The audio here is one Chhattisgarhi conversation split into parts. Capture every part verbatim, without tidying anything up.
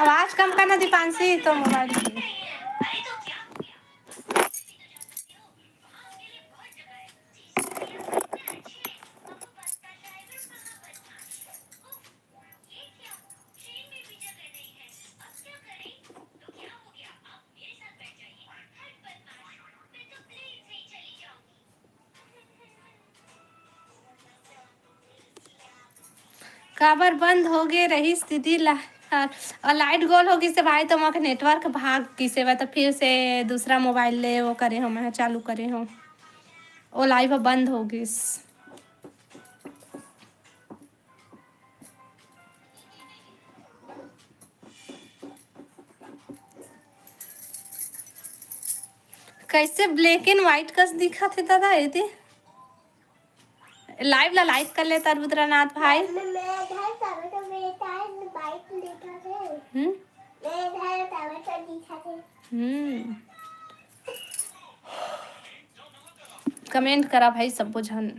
आवाज कम करना दीपांशी, तो मोबाइल की। काबर बंद हो गे रहिस दीदी ला-, और लाइट गोल हो गिस हे भाई, तो मोर के नेटवर्क भाग गिस हे, तो फिर से दूसरा मोबाइल ले वो करे हो, मैं चालू करे हो, वो लाइव बंद हो गिस। कैसे ब्लैक एंड व्हाइट कस दिखत हे दादा, एदे? लाइव ला लाइक कर लेता रुद्रनाथ भाई। मैं, मैं इधर तबे तो बेटा है, बाइक दिखत हे। हम्म? मैं इधर तबे तो दिखत हे। हम्म। कमेंट करा भाई सबो झन।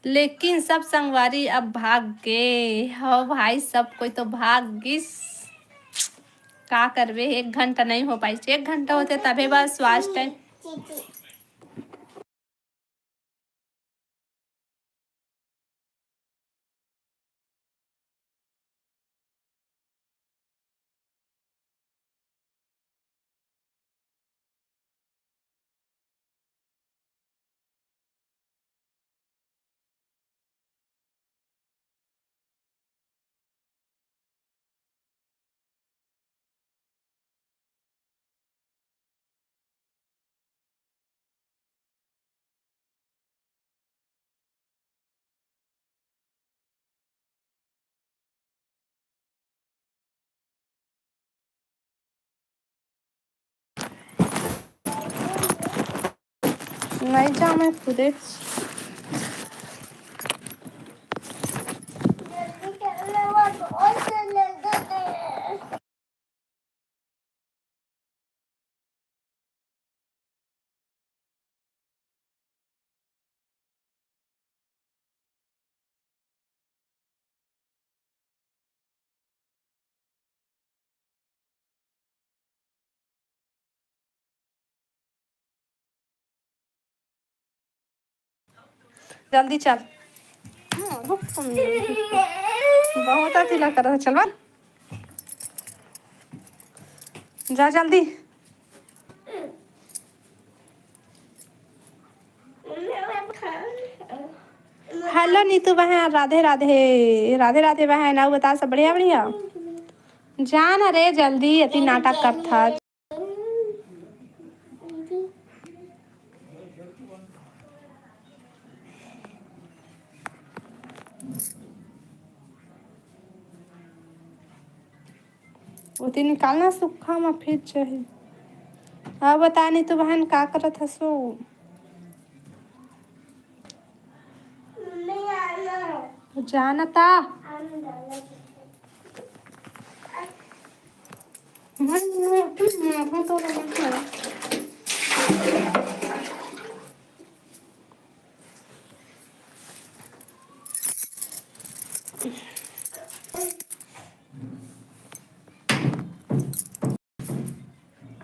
लेकिन सब संगवारी अब भाग गे। हो भाई, सब कोई तो भाग गिस। का करबे, एक घंटा नहीं हो पाइस। एक घंटा होते तभे बस वाच टाइम। नहीं जा, मैं खुदे। जल्दी चल। हाँ, रुक तुम। बहुत अथी लग रहा है, चलवा। जा जल्दी। हेलो नीतू बहन, राधे राधे। राधे राधे बहन, अउ बता, सब बढ़िया बढ़िया? जा ना रे जल्दी, अति नाटक करथा। ओती निकालना सुक्खा म फिर चाही। अब बता नीतू बहन का करत हसो? जानता।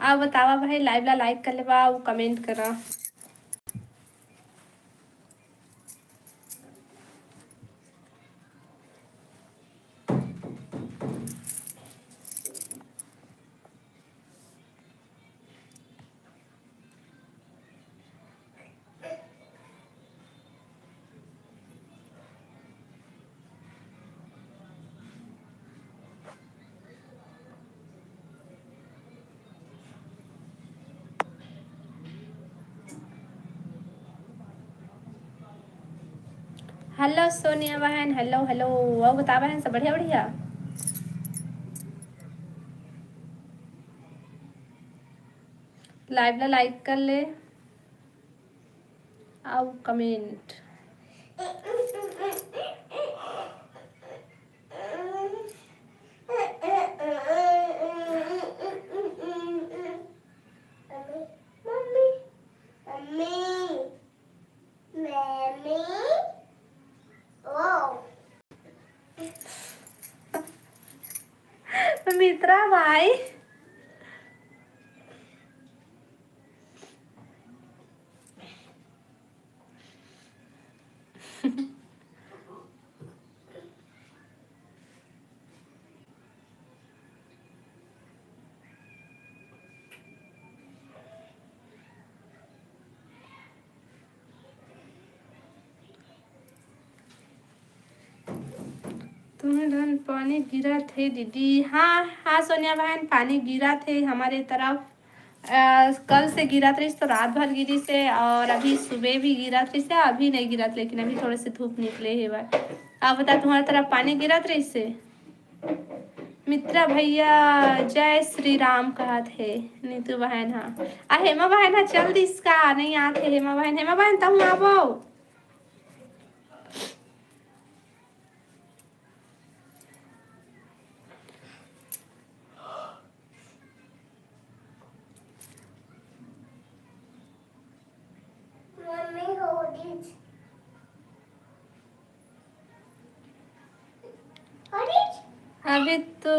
अब बतावा भाई, live ला like कर लेवा अउ comment करा। Hello सोनिया बहन, hello hello। अउ बता बहन, सब बढ़िया बढ़िया? Live ला like कर ले। अउ comment। आई। तुम्हें धन पानी गिरत हे दीदी। हाँ, हाँ सोनिया बहन, पानी गिरत हे हमारे तरफ। अ, कल से गिरत रहिस तो रात भर गिरिस हे और अभी सुबह भी गिरत रहिस हे, अभी नहीं गिरत, लेकिन अभी थोड़े से धूप निकले हे बा। अब बता, तुम्हारे तरफ पानी गिरत रहिस हे? मित्रा भैया जय श्री राम कहत हे नीतू बहन हा। आ हेमा बहन हा चल दिस का? नहीं आत हे हेमा बहन। हेमा बहन, तहूँ आबो। मम्मी, हो दिस। अभी तो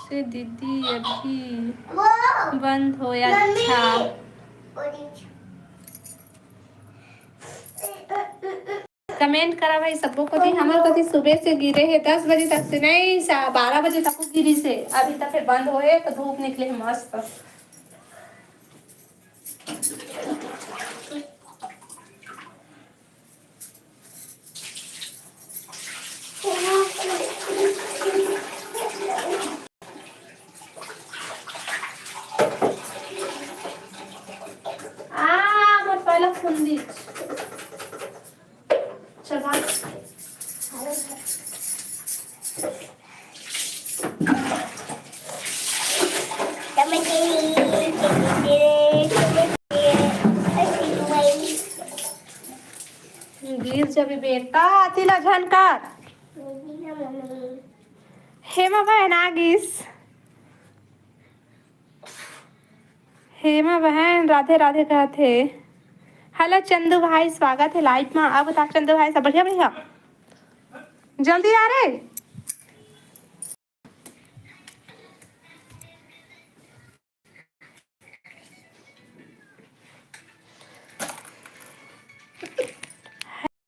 से दीदी अभी बंद होया। अच्छा, कमेंट करा भाई, सबको कोती। हमर कोती सुबह से गिरे हे, दस बजे तक से नहीं, सा-, बारह बजे तक गिरिस हे। अभी तक फिर बंद होए तो धूप निकले हे मस्त। आ, मोर पैला फुंदी। चबा। गिर जबे बेटा, अति ला झन कर। हेमा बहन आ गिस। हेमा बहन राधे राधे कहत हे। हेलो चंदू भाई, स्वागत हे लाइव मा। अब बता चंदू भाई, सब बढ़िया? बढ़िया, जल्दी आ रे।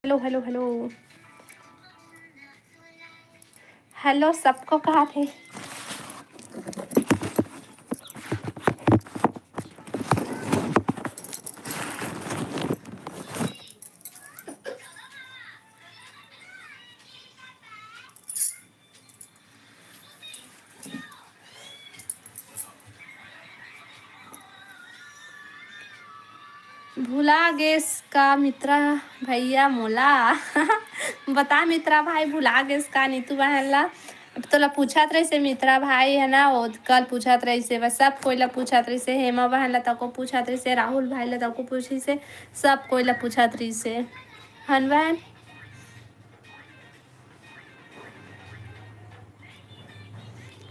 Hello, hello, hello. हेलो, सबको कहा थे। भुला गेस का मित्रा भैया मोला? बता मित्रा भाई, भुला गेस का नीतू बहन ला? अब तोला पूछत रहिसे मित्रा भाई, है ना, वो कल पूछत रहिसे, बस सब कोई ला पूछत रहिसे, हेमा बहन ला तको पूछत रहिसे, राहुल भाई ला तको पूछिसे, सब कोई ला पूछत रहिसे, हन बहन?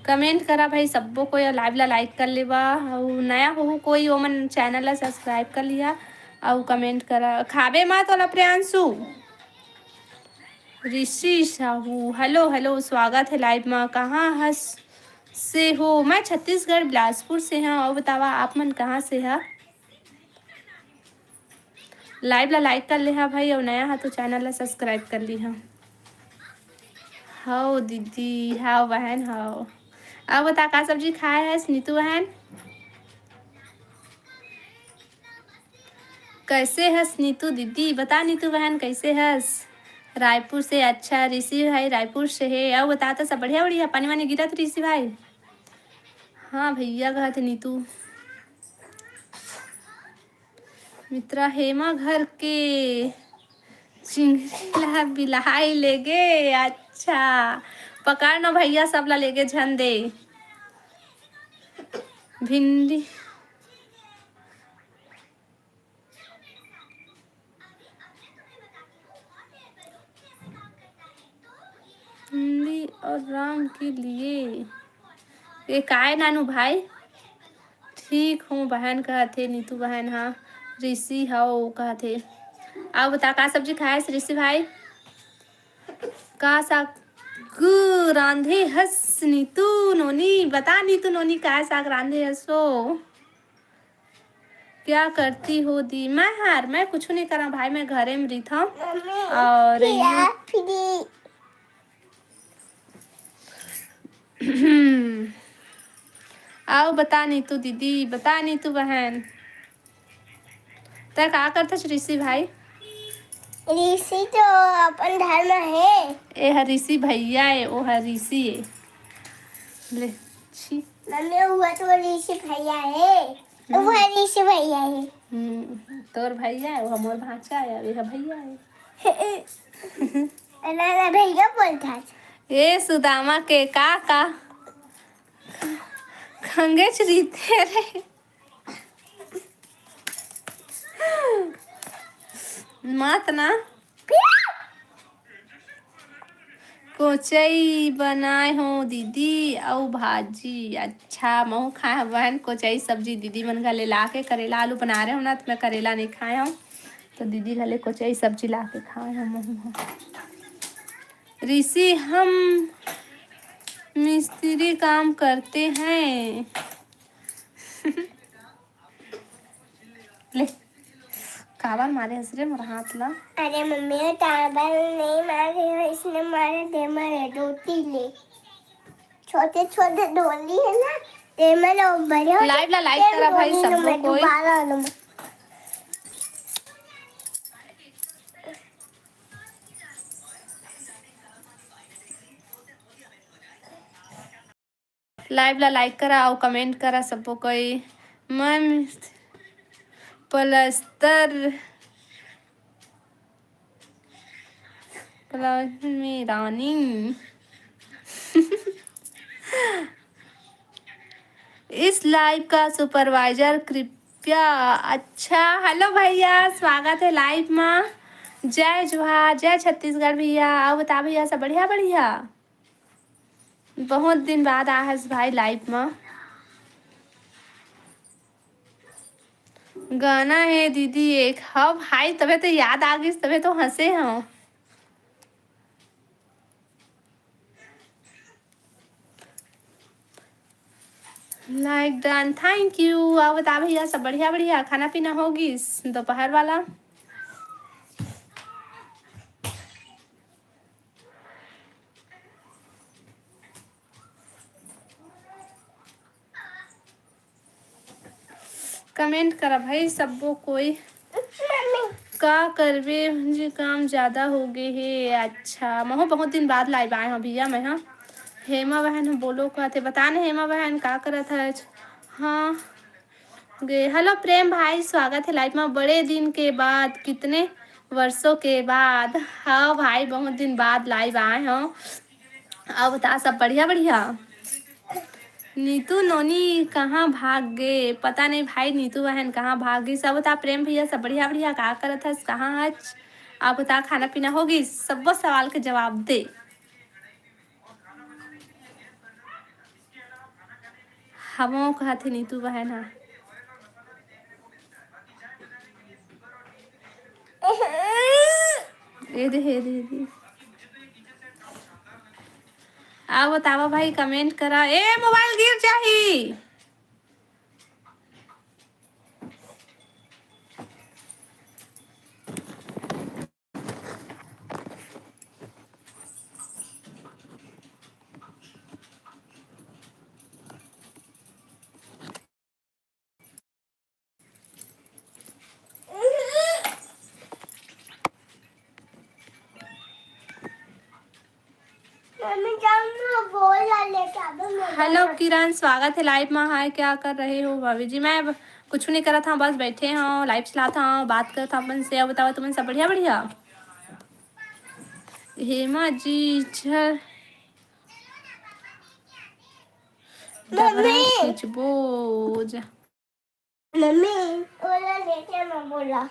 कमेंट करा भाई, सब्बो कोई लाइव ला लाइक कर लेवा, अउ नया होहू कोई ओमन चैनल ला सब्सक्राइब कर लिहा, अउ कमेंट करा। खाबे मत ओला प्रियांशु। ऋषि साहू, हेलो, हेलो, स्वागत है लाइव मा। कहाँ हस से हो? मैं छत्तीसगढ़ बिलासपुर से हूँ। अउ बतावा आप मन कहाँ से हा? लाइव ला लाइक कर लेहा भाई, अउ नया हा तो चैनल ला सब्सक्राइब कर लिहा। हव दीदी, हव बहन, हव। अब बता का सब्जी खाए हस नीतू बहन? कैसे हस नीतू दीदी? बता नीतू बहन कैसे हस? रायपुर से। अच्छा, ऋषि भाई रायपुर से हे। अउ बता तो सब बढ़िया बढ़िया, पानी वानी गिरत ऋषि भाई? हाँ भैया कहत नीतू। मित्रा हेमा घर के चिंगरी ला बिलाई लेगे। अच्छा, पकड़ न भैया, सब ला लेगे, झन दे। भिंडी, भिंडी और राम के लिए। ये काय नानू भाई? ठीक हूँ बहन, कहत हे नीतू बहन। हाँ, ऋषि हव कहत हे। अउ बता, का सब्जी खाए हस ऋषि भाई? का साग रांधे हस नीतू नोनी, बता नीतू नोनी काय साग रांधे हस ओ? क्या करती हो दी? मैं हर, मैं कुछ नहीं करा भाई, मैं घरे में रहिथव। मम्मी, और खिला यू- फ्री। आओ बता नीतू दीदी, बता नीतू बहन, तै का करथस ऋषि भाई? ऋषि तो अपन धर्म हे। ए ह ऋषि भैया ए, ओ ह ऋषि ए। ले, छी। मम्मी, हुआ तो ऋषि भैया हे। हम्म। हुआ ऋषि भैया हे। हम्म, तोर भैया ए, वो मोर भांचा ए, ये भैया ए। ना, ना, भैया बोलता है। ए सुदामा के का का खंगेच रीते रे। मत ना। कोचई बनाए हो दीदी अउ भाजी। अच्छा, महू खाए हो बहन कोचई सब्जी। दीदी मन घले ला के करेला आलू बना रहे हो ना, तो मैं करेला नहीं खाए हूँ, तो दीदी घले कोचई सब्जी ला के खाए हूँ महू ह। ऋषि, हम मिस्त्री काम करते हैं। ले, काबर मारे हस रे मोर हाथ ला? अरे मम्मी, वो काबर नहीं मारे हो, इसने मारे दे मारे दो तीन ले। छोटे छोटे डोली है ना, ते में लो बड़े हो। Live ला like करा भाई सबको कोई। दोबारा लो। Live ला like करा अउ comment करा सबो कोई। मैं मिस्त-, प्लस्तर, प्लस्तर में रानी। इस live का supervisor कृपया। अच्छा, hello भैया, स्वागत है live मा। जय जोहार, जय छत्तीसगढ़ भैया। अउ बता भैया, सब बढ़िया बढ़िया? बहुत दिन बाद आ हस भाई live मा। गाना हे दीदी एक। हव भाई, तभे तो याद आ गिस, तभे तो हंसे हव। Like done, thank you। अउ बता भैया, सब बढ़िया बढ़िया? खाना पीना हो गिस दोपहर वाला? Comment करा भाई सबो कोई। का करबे जी, काम ज्यादा हो गे हे। अच्छा, महू बहुत दिन बाद live आए हव भैया मैं हा। हेमा बहन ह बोलो कहथे, बता ना हेमा बहन का करत हच? हाँ गे। Hello प्रेम भाई, स्वागत है live मा। बड़े दिन के बाद, कितने वर्षों के बाद। हाँ भाई, बहुत दिन बाद live आए हव। अउ बता, सब बढ़िया बढ़िया? नीतू नोनी कहाँ भाग गे? पता नहीं भाई, नीतू बहन कहाँ भाग गिस। अउ बता प्रेम भैया, सब बढ़िया बढ़िया? का करत हस, कहाँ हच? अउ बता, खाना पीना हो गिस? सब्बो सवाल के जवाब दे। हमो कहत हे नीतू बहन हा। ए दे, ए दे, ए दे। अउ बतावा भाई, comment करा। ए, mobile गिर जाही। मम्मी, जाओ ना, बोल ला लेके आ दो, मैं हेलो जाना। किरण, स्वागत है live में। हाय, क्या कर रहे हो भाभी जी? मैं ब-, कुछ नहीं करत हूँ, बस बैठे हूँ, live चलात हूँ, बात करत हूँ अपन से। अब बताओ, तुमन सब बढ़िया, बढ़िया? हेमा जी, झर डबरा मम्मी। खिंचबो जा। मम्मी, ओला लेके ना बोला।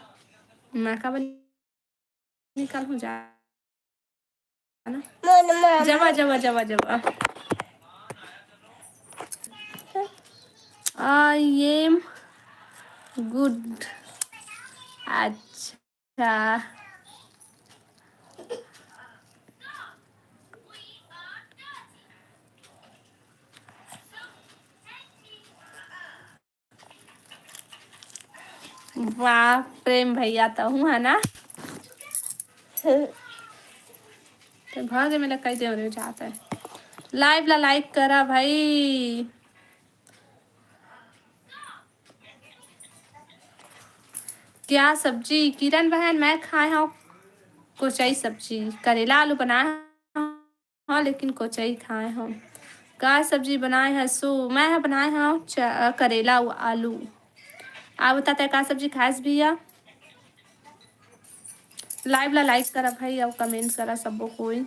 मैं का बन-, निकाल हूँ जा ना। मोर मामा। जवा, जवा, जवा, जवा। I am good। अच्छा। वाह प्रेम भैया, तहूँ है ना। ते भागे मेला कई देव रे जाता है। Live ला like करा भाई। क्या सब्जी? किरण बहन, मैं खाए हूँ कोचई सब्जी, करेला आलू बनाए हूँ, लेकिन कोचई खाए हूँ। का सब्जी बनाए है सु? मैं ह बनाए हूँ च-, करेला अउ आलू। आप बता, तै का सब्जी खाएस भैया? Live ला like करा भाई, अउ comment करा सबो कोई,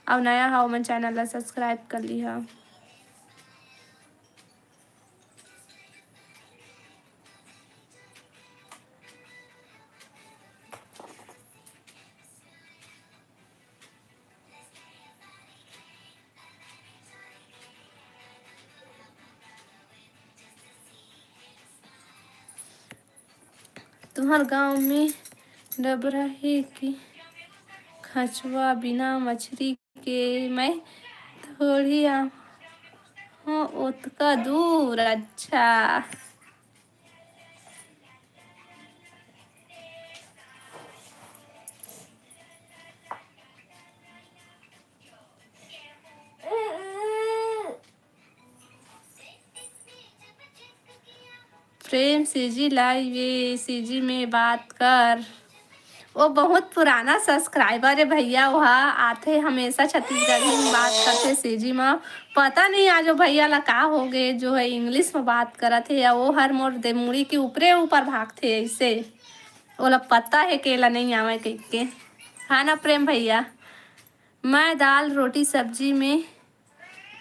अउ नया हव मन channel ला subscribe कर लिहा। तुम्हर गांव में डबरा हे कि खचवा? बिना मछरी के मैं थोड़ी आ हूँ ओतका दूर। अच्छा। प्रेम सीजी live, ये सीजी में बात कर। वो बहुत पुराना subscriber है भैया, वो हा आथे हमेशा छत्तीसगढ़ी में बात करथे सीजी में। पता नहीं आज वो भैया ला का हो गए, जो है English में बात करत हे, या वो हर मोर दे मुड़ी के ऊपरे ऊपर भागथे ऐसे। ओला पता है के एला नहीं आवे कह के, हाँ ना प्रेम भैया? मैं दाल रोटी सब्जी में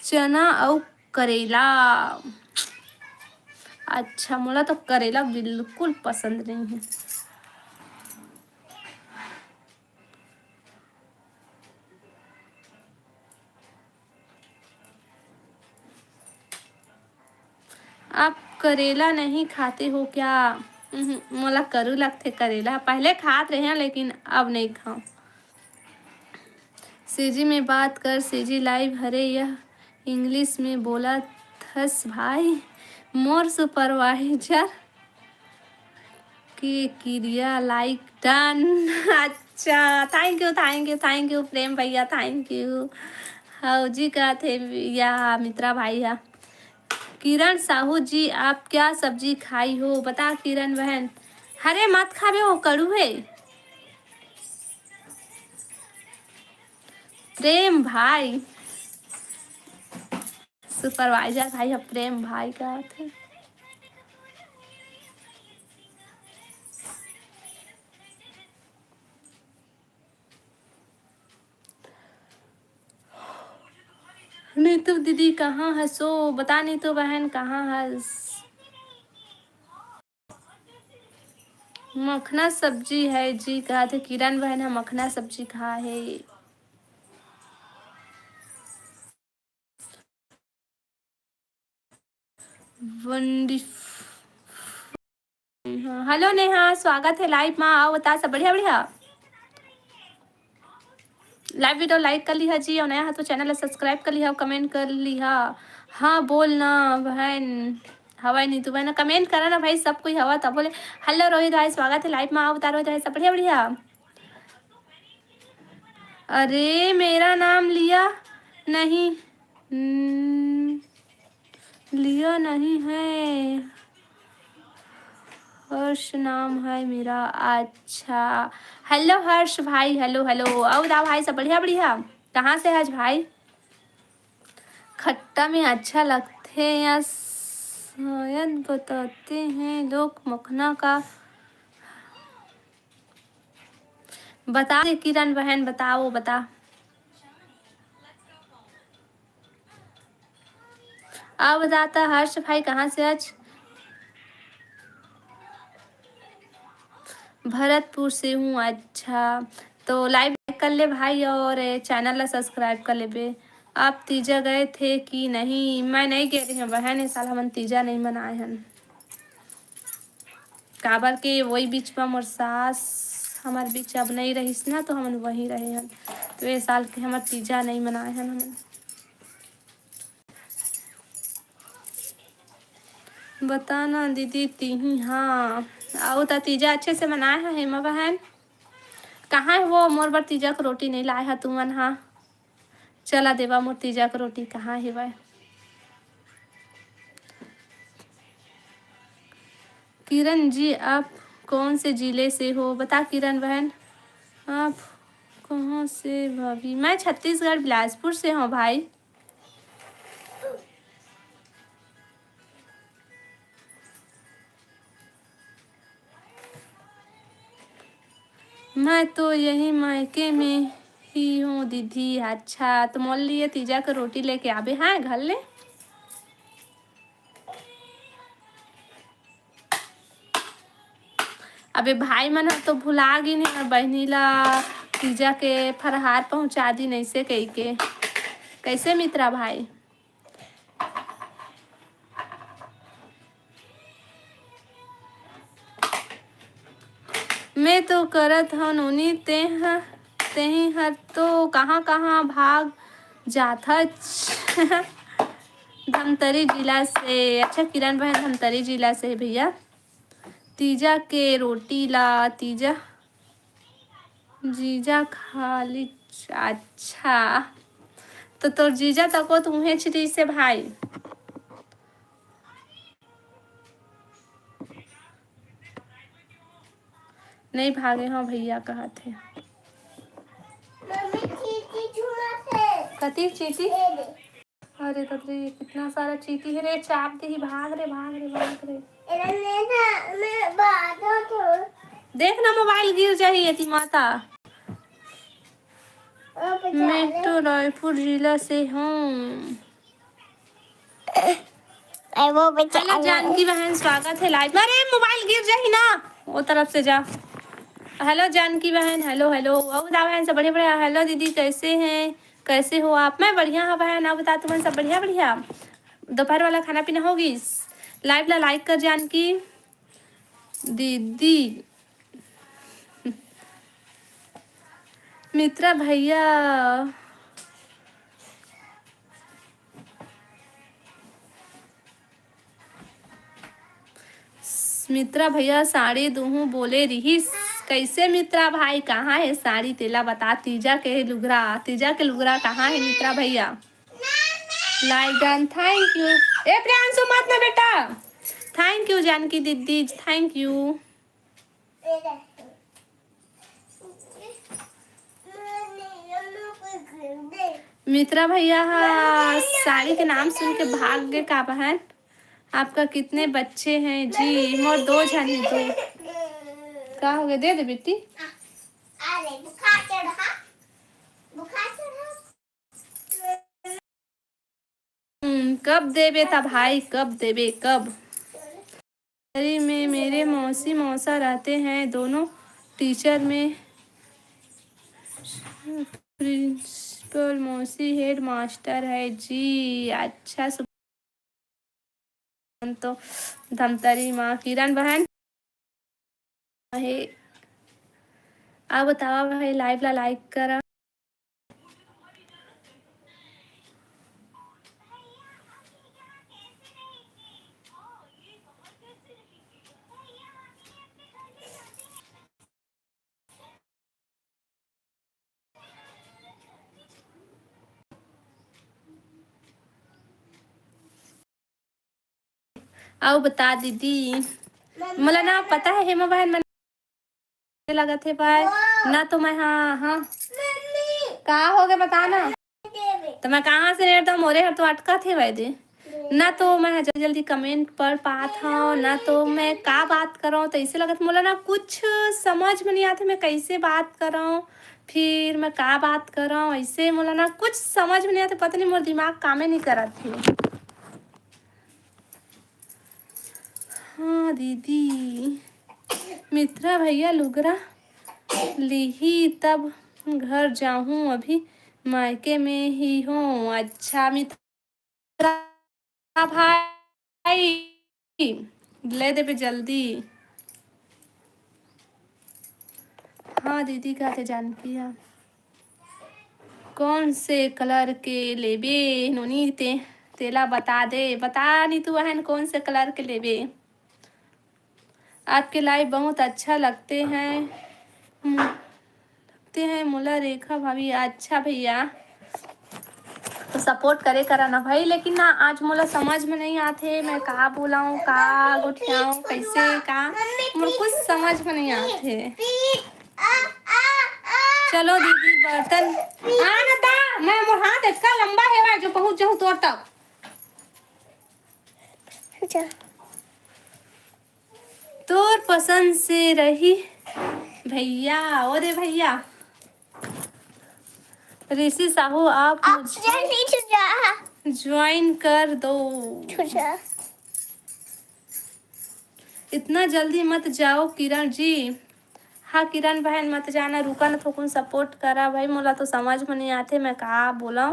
चना अउ करेला। अच्छा, मोला तो करेला बिल्कुल पसंद नहीं है। आप करेला नहीं खाते हो क्या? उहुं, मोला करू लगथे करेला। पहले खात रहे, लेकिन अब नहीं खाऊं। सीजी में बात कर, सीजी live हरे, यह English में बोलत हस भाई। मोर supervisor के किरिया like done। अच्छा, thank you, thank you, thank you प्रेम भैया, thank you। हव जी, का थे या मित्रा भाई हा। किरण साहू जी, आप क्या सब्जी खाई हो? बता किरण बहन। हरे मत खाबे, वो कड़ू है। प्रेम भाई, supervisor भाई हा, प्रेम भाई का थे। नीतू दीदी कहाँ हसो? बता नीतू बहन कहाँ हस? मखना सब्जी है जी, कहा थे किरण बहन ह मखना सब्जी खा है। Wonderful। हाँ, hello नेहा, स्वागत है live मा। आओ बता, सब बढ़िया बढ़िया? Live video like कर लिहा जी, अउ नया हा तो channel ला subscribe कर लिहा, comment कर लिहा। हाँ बोल ना बहन, हवा नहीं तू बहन comment करा ना भाई, सब कोई हवा तब बोले। Hello रोहित भाई, स्वागत है live मा। आओ बता रोहित भाई, सब बढ़िया बढ़िया? अरे मेरा नाम लिया नहीं, हम्म, लिया नहीं है, हर्ष नाम है मेरा। अच्छा, hello हर्ष भाई, hello hello। अउ दा भाई, सब बढ़िया बढ़िया? कहाँ से आज भाई? खट्टा में अच्छा लगथे या शायद बताते हैं लोग मखना का। बता दे किरण बहन, बताओ, बता। अब बताता हर्ष भाई कहाँ से आज? भरतपुर से हूँ। अच्छा, तो live like कर ले भाई और channel ला subscribe कर लेबे। आप तीजा गए थे कि नहीं? मैं नहीं गए रही हूँ बहन, इस साल हमन तीजा नहीं मनाए हन। काबर के वही बीच में मोर सास हमार बीच अब नहीं रहिस ना, तो हमन वहीं रहे हन। तो ये साल के हमर तीजा नहीं मनाए हन हमन। बता ना दीदी, तिही हाँ। अउ त तीजा अच्छे से मनाए ह हेमा बहन? कहाँ हे वो? मोर बर तीजा के रोटी नइ लाए ह तुमन हा। चला देवा मोर तीजा के रोटी कहाँ हेवय? किरण जी, आप कौन से जिले से हो? बता किरण बहन, आप कहाँ से भाभी? मैं छत्तीसगढ़ बिलासपुर से हूँ भाई। मैं तो यही मायके में ही हूँ दीदी। अच्छा, तो मोर लिए तीजा के रोटी लेके आबे, हाँ, घर ले। अबे भाई मन ह तो भुला गिन हे, बहिनी ला तीजा के फरहार पहुँचा दिन ऐसे कहिके। कैसे मित्रा भाई? मैं तो करत हव नोनी, तेह, तेही हर तो कहाँ कहाँ भाग जाथच। धमतरी जिला से। अच्छा किरण बहन धमतरी जिला से हे भैया। तीजा के रोटी ला, तीजा, जीजा खाली। अच्छा, तो तोर जीजा तको तुहे छिटी से भाई। नहीं भागे हो भैया कहत हे। मम्मी, चींटी छुआ थे। कति चींटी? ये दे। अरे तब रे, कितना सारा चींटी हे रे, चाप दे ही, भाग रे, भाग रे, भाग रे। एला ले ना, मैं बाजो तो। देख ना, मोबाइल गिर जाही, यति माता। ओ, बचा मैं ले। तो रायपुर जिला से हूँ। अरे वो बचा हेलो ले। जानकी बहन, स्वागत है लाइव में। अरे मोबाइल गिर जाही ना, वो तरफ से जा। हेलो जानकी बहन, हेलो, हेलो। और बता बहन, सब बढ़िया, बढ़िया। हेलो दीदी, कैसे हैं, कैसे हो आप? मैं बढ़िया हूँ बहन, आप बता तुमन सब बढ़िया, बढ़िया। दोपहर वाला खाना पीना होगी? लाइव ला लाइक कर जानकी दीदी। मित्रा भैया, मित्रा भैया साड़ी दुहूँ बोले रिहिस। कैसे मित्रा भाई, कहाँ हे साड़ी तेला बता। तीजा के लुगरा, तीजा के लुगरा कहाँ हे मित्रा भैया? लाइक डन, थैंक यू। ए प्रियांशु मत ना बेटा। थैंक यू जानकी दीदी, थैंक यू। मित्रा भैया हा साड़ी के नाम सुन के भाग गे का बहन? आपका कितने बच्चे हैं जी? मोर दो झन हे, दो। का हो गया? दे दे बेटी। अरे बुखार चढ़ा, बुखार चढ़ा। हम्म, कब देबे ता भाई, कब देबे, कब? अरे में मेरे मौसी मौसा रहते हैं, दोनों टीचर में प्रिंसिपल मौसी हेड मास्टर है जी। अच्छा, तो धमतरी माँ किरण बहन हे। अब बतावा भाई, लाइव ला लाइक करा। अउ बता दीदी, मोला ना पता है हेमा बहन मन लगत हे भाई। ना तो मैं, हाँ, हाँ। का हो गया बता ना। तो मैं कहाँ से नेट दो, मोरे हर तो अटकत हे भाई दे। ना तो मैं जल्दी जल्दी कमेंट पढ़ पात हूँ, ना तो मैं का बात करूँ। तो इसे लगत मोला ना कुछ समझ में नहीं आते मैं कैसे बात करूँ, फिर मैं का बात करूँ। ऐसे मोला ना कुछ समझ में नहीं आते, पता नहीं मोर दिमाग कामे नहीं करत हे। हाँ दीदी, मित्रा भैया लुगरा लिही तब घर जाहूँ, अभी मायके में ही हूँ। अच्छा मित्रा भाई, ले देबे जल्दी। हाँ दीदी, का थे जानकी हा? कौन से कलर के लेबे नोनी ते? तेला बता दे। बता नीतू बहन, कौन से कलर के लेबे? आपके लाइव बहुत अच्छा लगते हैं, हम्म, लगते हैं मोला रेखा भाभी। अच्छा भैया, तो सपोर्ट करे करा ना भाई। लेकिन ना, आज मोला समझ में नहीं आथे, मैं का बोलाऊं, का गोठियाऊं, कैसे, का, मोर कुछ समझ में नहीं आथे। चलो दीदी, बर्तन, आ ना ता, मैं, मोर हाथ इतना लंबा है जो पहुंच जाऊं तोर तक। अच्छा। तोर पसंद से रही भैया। ओ रे भैया, ऋषि साहू, आप आप मुझे जल्दी छुटा। ज्वाइन कर दो। छुटा। इतना जल्दी मत जाओ किरण जी। हाँ किरण बहन, मत जाना, रुका न, थोकुन सपोर्ट करा भाई। मोला तो समझ में नहीं आथे, मैं का बोला।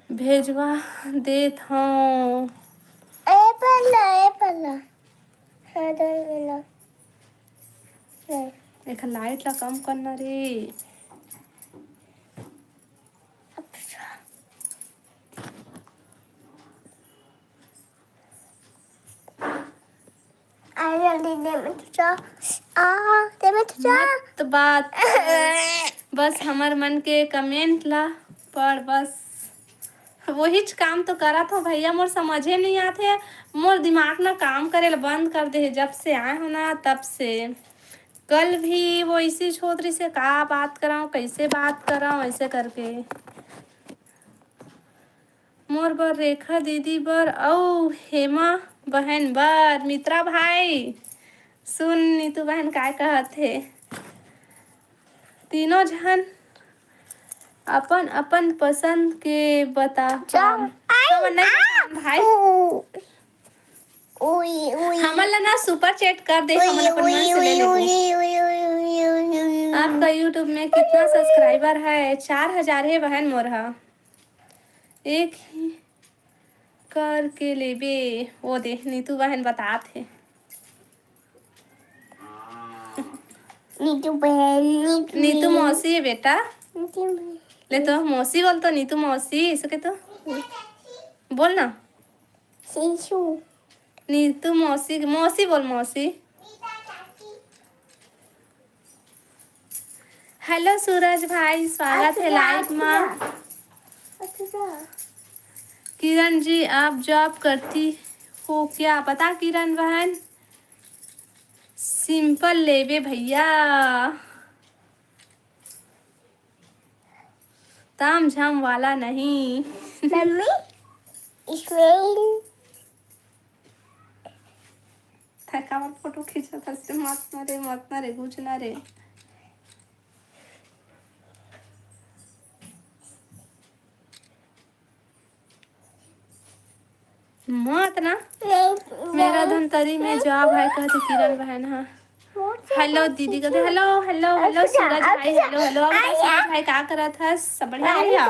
भेजवा देत हूँ। ए पल्ला, ए पल्ला। हाँ, दे पल्ला। नहीं। एक लाइट ला कम करना रे। अच्छा। आ, जल्दी दे मैं तुझे। आ, दे मैं तुझे। मत बात कर। बस हमर मन के कमेंट ला पढ़, बस वहीच काम तो करत हो भैया। मोर समझे नहीं आथे, मोर दिमाग ना काम करे ला बंद कर दे हे, जब से आए हो ना तब से। कल भी वो इसी छोतरी से का बात कराऊं, कैसे बात कराऊं, ऐसे करके। मोर बर, रेखा दीदी बर अउ हेमा बहन बर, मित्रा भाई। सुन नीतू बहन काय कहत हे, तीनों झन अपन अपन पसंद के बता। जा। हमन नहीं बतान भाई। उई, उई। हमन ला ना सुपर चैट कर दे, उई, हमन अपन उई, मन से ले उई, लेबो। उई, उई, उई, उई, उई, उई, उई। आपका YouTube में कितना सब्सक्राइबर है? चार हजार है बहन मोर हा। एक ही करके लेबे। वो दे, नीतू बहन बतात हे। नीतू बहन, नीतू नीतू बहन। मौसी है बेटा। नीतू बहन। ले तो मौसी बोल तो, नीतू मौसी, ऐसे के तो। बोल ना। शीशु। नीतू मौसी, मौसी बोल, मौसी। हेलो सूरज भाई, स्वागत है लाइव मा। अच्छा। किरण जी, आप जॉब करती हो क्या? बता किरण बहन, सिंपल लेबे भैया, ताम झाम वाला नहीं। मम्मी, इसमें तै काबर फोटो खींचत हस रे? मत ना रे, मत ना रे, घुच ना रे। मत ना। नहीं, मेरा नहीं। धमतरी में जॉब है, कहते किरण बहन हा। हेलो दीदी कहते, हेलो, हेलो, हेलो, अच्छा, सूरज भाई, अच्छा। Hello, hello. अब सूरज भाई का करत हस? सब बढ़िया, बढ़िया?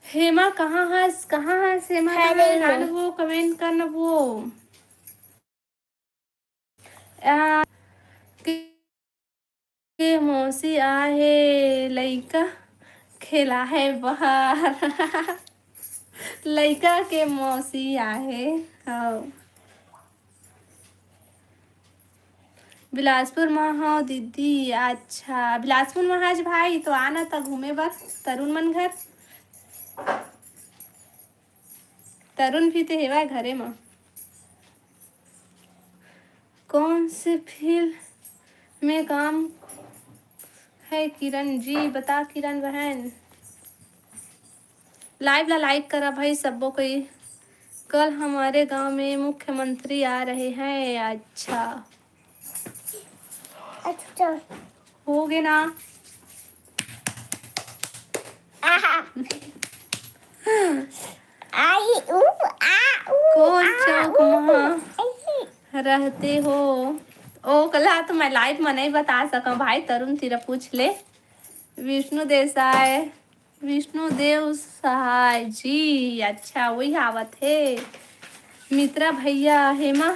हेमा कहाँ हस? कहाँ हस हेमा? कहाँ हस? वो कमेंट करना वो। आ, के मौसी आहे, लइका खेला है बाहर। लइका के मौसी आहे। हाँ। बिलासपुर मा हव दीदी। अच्छा, बिलासपुर मा हस भाई, तो आना त घूमे बर तरुण मन घर। तरुण भी ते हेवय घरे मा। कौन से फील्ड में काम है किरण जी? बता किरण बहन। लाइव ला लाइक करा भाई सब्बो कोई। कल हमारे गांव में मुख्यमंत्री आ रहे हैं। अच्छा। अच्छा। हो गे ना। आहा। आई, ऊ, आ, ऊ, कौन आ, चौक ऊ, मा ऊ। रहते हो? ओ कला तो मैं लाइव में नहीं बता सकूं भाई, तरुण तीरा पूछ ले। विष्णु देसाय। विष्णुदेव सहाय जी, अच्छा, वही आवत हे। मित्रा भैया, हेमा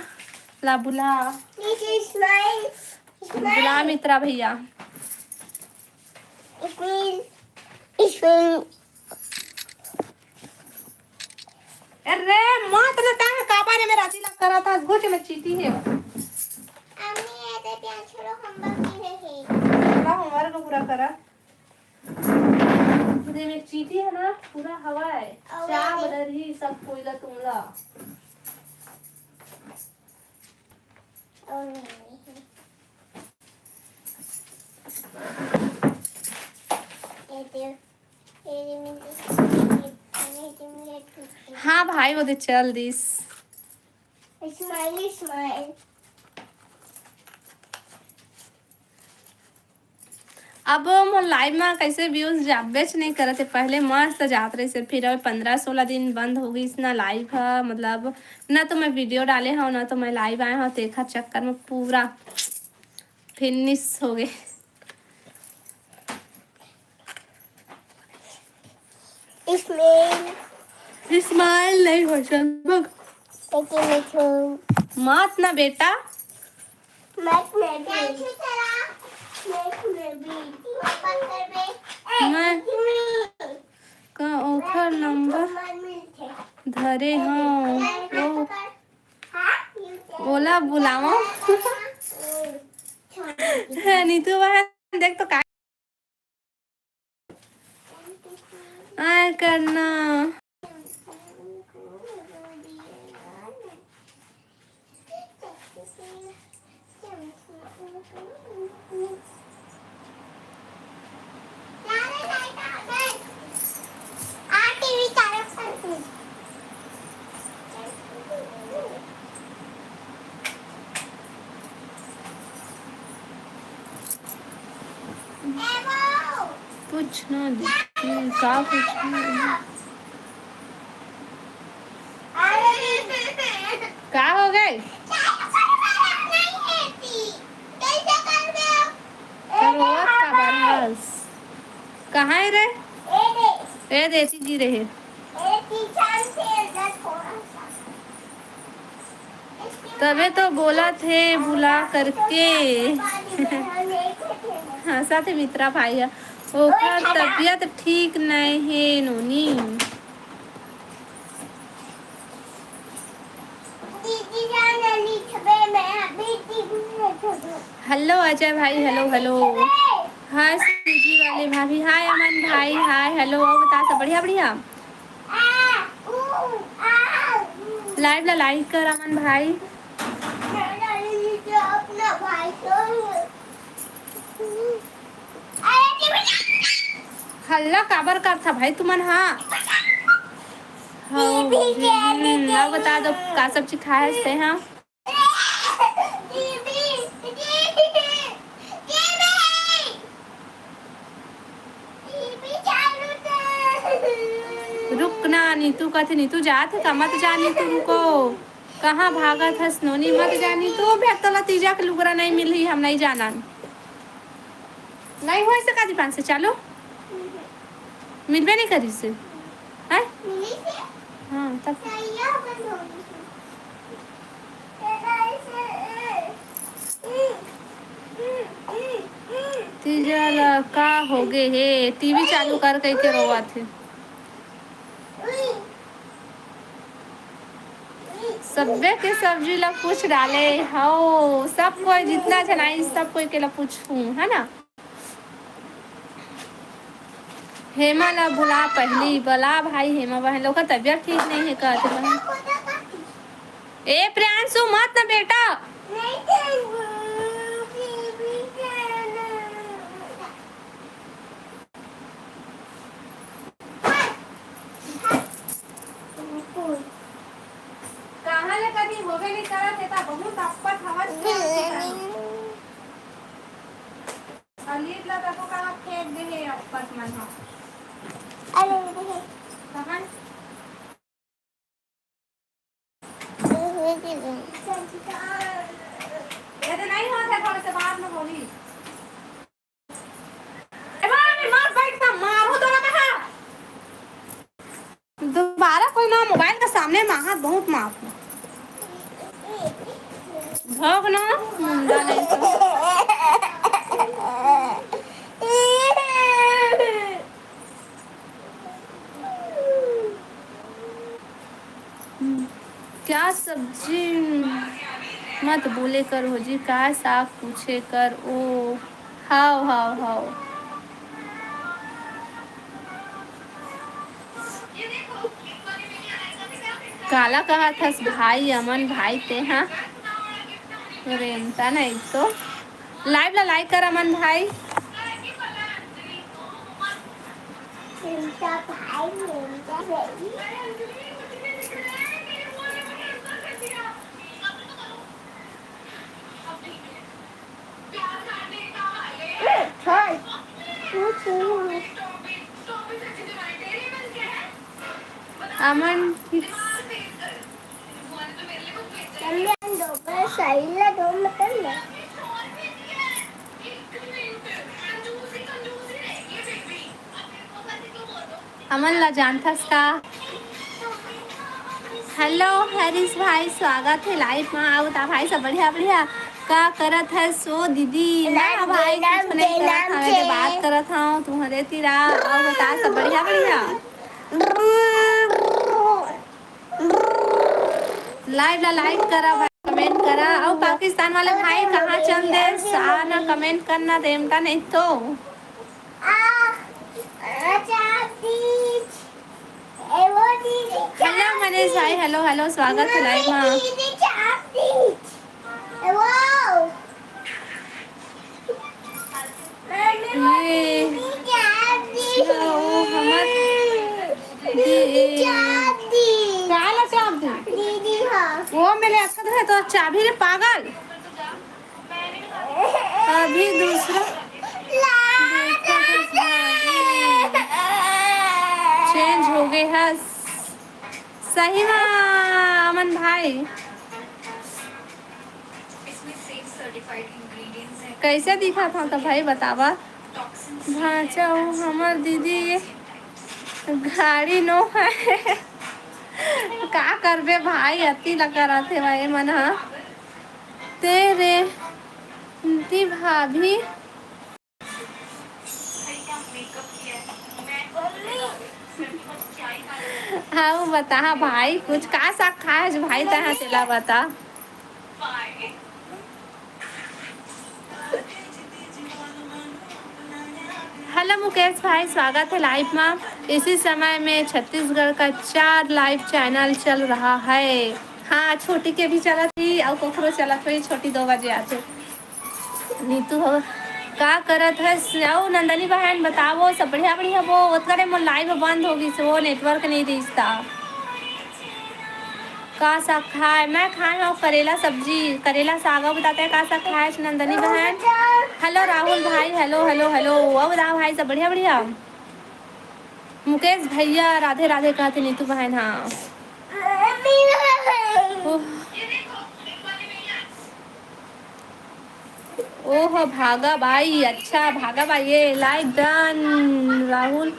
ला बुला। This is my, बुला मित्रा भैया। It's me. It's me. अरे, मत ना, काहे काबा ने मेरा दिला करा था, घुट में चीटी है। अम्मी, ये दे प्याज छोड़ो, homework नहीं है। थोड़ा homework पूरा करा। दे में चीटी है ना, पूरा हवा है। और चाप ये दे। डरही सब कोई ला तुमला। और नहीं है। ये दे। हाँ भाई, वो दे चल दिस। Smile, smile। अब मोर live में कैसे views जाबेच नहीं करत है। पहले मस्त जात रहिस, फिर अब पंद्रह सोलह दिन बंद हो गइस ना live ह, मतलब ना तो मैं video डाले हव, ना तो मैं live आए हव, तेखर चक्कर में पूरा finish हो गए। Smile। Smile नहीं हो सकता। लेकिन मैं छू- मत ना बेटा। मत मैं भी। मत मैं भी। मैं का ओखर number धरे हव, ओ, ओला बुलावव। नीतू बहन, देख तो का आय करना। पूछना दीदी, का पूछना? का हो गए? तो रोवत काबर हस? कहाँ है रे? ए देती जी रहे। तबे तो बोलत हे बुला करके। हाँ, साथे मित्रा भाई ह। ओकर तबियत ठीक नइ हे नोनी। हेलो अजय भाई, हेलो, हेलो। हाय सीजी वाले भाभी, हाय अमन भाई, हाय, हेलो। और बता, सब बढ़िया, बढ़िया? Live ला like कर अमन भाई। हल्ला काबर करथा भाई तुमन? हाँ, हाँ, हम्म, अब बता दो, का सब्जी खाए हस ते, हाँ? रुक ना, नीतू कथे, नीतू जात हे का? मत जा नीतू, रुको। कहाँ भागत हस नोनी, मत जा नीतू। अबे तोला तीजा के लुगरा नहीं मिलही, हम नहीं जानन। नहीं होय से का दीपांशु, चालू? मिलबे नहीं करिस हे? हैं? हाँ, तब तीजा ला का होगे हे? टीवी चालू कर कहिके रोवत हे। सब्बे के सब्जी ला पूछ डाले हव, सब कोई जितना झन आइस, सब कोई के ला पूछहूँ, है ना? हेमा ला बुला पहली, बला भाई हेमा बहन, ओकर तबियत ठीक नहीं है कहत हे बहन। ए प्रियांशु, मत ना बेटा। कहाँ ले कभी होबे नहीं करत हे, त बहुत अप्पत हवस। अलीट ला तको कहाँ फेंक दे हे अप्पत मन ह। अरे, अरे। कहाँ? ये तो नहीं होता, थोड़े से बाद में होली। ए बाबा, मैं मार बैठता, मारो तो ना कहा। दोबारा कोई ना मोबाइल के सामने माहत बहुत माफ। भोग ना, मुंडा नहीं तो। सब्जी मत बोले कर हो जी, का साग पूछे कर ओ। हाव, हाव, हाव। काला कहत हस भाई, अमन भाई ते हा? रेमता नहीं तो। Live ला like कर अमन भाई। रेमता भाई, रेमता भाई। अमन ठीक। हमन ला जानथस का? Hello हरीश भाई, स्वागत हे live मा। अउ बता भाई, सब बढ़िया बढ़िया? का करत हस ओ दीदी? ना भाई, कुछ नहीं करत हँव, मैं तो बात करत हँव तुम्हरे तीरा। अउ बता, सब बढ़िया बढ़िया? Live ला like करा भाई, comment करा। अउ पाकिस्तान वाले भाई, कहाँ चल देस? आ ना, comment करना, रेमता नहीं तो। Hello मनीष भाई, hello, hello, स्वागत हे live मा। ये, ओ हमर दीदी। काला चाबी? दीदी, हाँ। वो मेरे अक्कत है तो चाबी रे पागल। अभी दूसरा change हो गए है। सही मा, अमन भाई। कैसे दिखत हँव त भाई बतावा। भांचा हो हमर दीदी, गाड़ी नो है। का करबे भाई, अति लगा रथे भाई मन ह। तेरे दी भाभी। हाँ, वो बता भाई, कुछ का साग खाए हस भाई, तहाँ तेला बता। Hello मुकेश भाई, स्वागत है live मा। इसी समय में छत्तीसगढ़ का चार live channel चल रहा है। हाँ, छोटी के भी चलत ही अउ कोखरो चलत होही, छोटी दो बजे आथे। नीतू हो, का करत हस? अउ नंदनी बहन बतावो, सब बढ़िया बढ़िया? वो ओतका टाइम मोर live बंद हो गइस, वो network नहीं रिहिस ता। का साग खाए? मैं खाए हँव करेला सब्जी, करेला साग। अउ बताते हैं का साग खाए हस नंदनी बहन? Hello राहुल भाई, hello, hello, hello। अउ बताओ भाई, सब बढ़िया बढ़िया? मुकेश भैया राधे राधे कहत हे नीतू बहन। हाँ। ओह। ओह, भागा बाई, अच्छा, भागा बाई, ये like done, राहुल।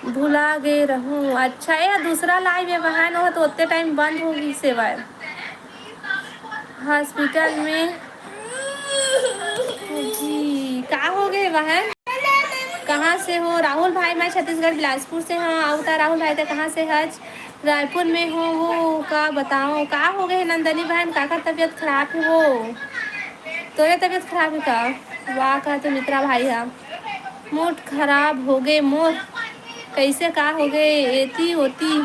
भुला गे रहूं, अच्छा, ये दूसरा live हे बहन, वो तो उतने time बंद हो गइस हे। Hospital में जी, का हो गए बहन? कहाँ से हो? राहुल भाई, मैं छत्तीसगढ़ बिलासपुर से हँव। अउ बता राहुल भाई, ते कहाँ से हच? रायपुर में हो वो, का बताओ, का हो गए नंदनी बहन, काकर तबीयत खराब हे वो? तोरे तबीयत खराब हे का? वाह, का तो मित्रा भाई हा, mood खराब हो गए मोर। कैसे का हो गए एती ओती?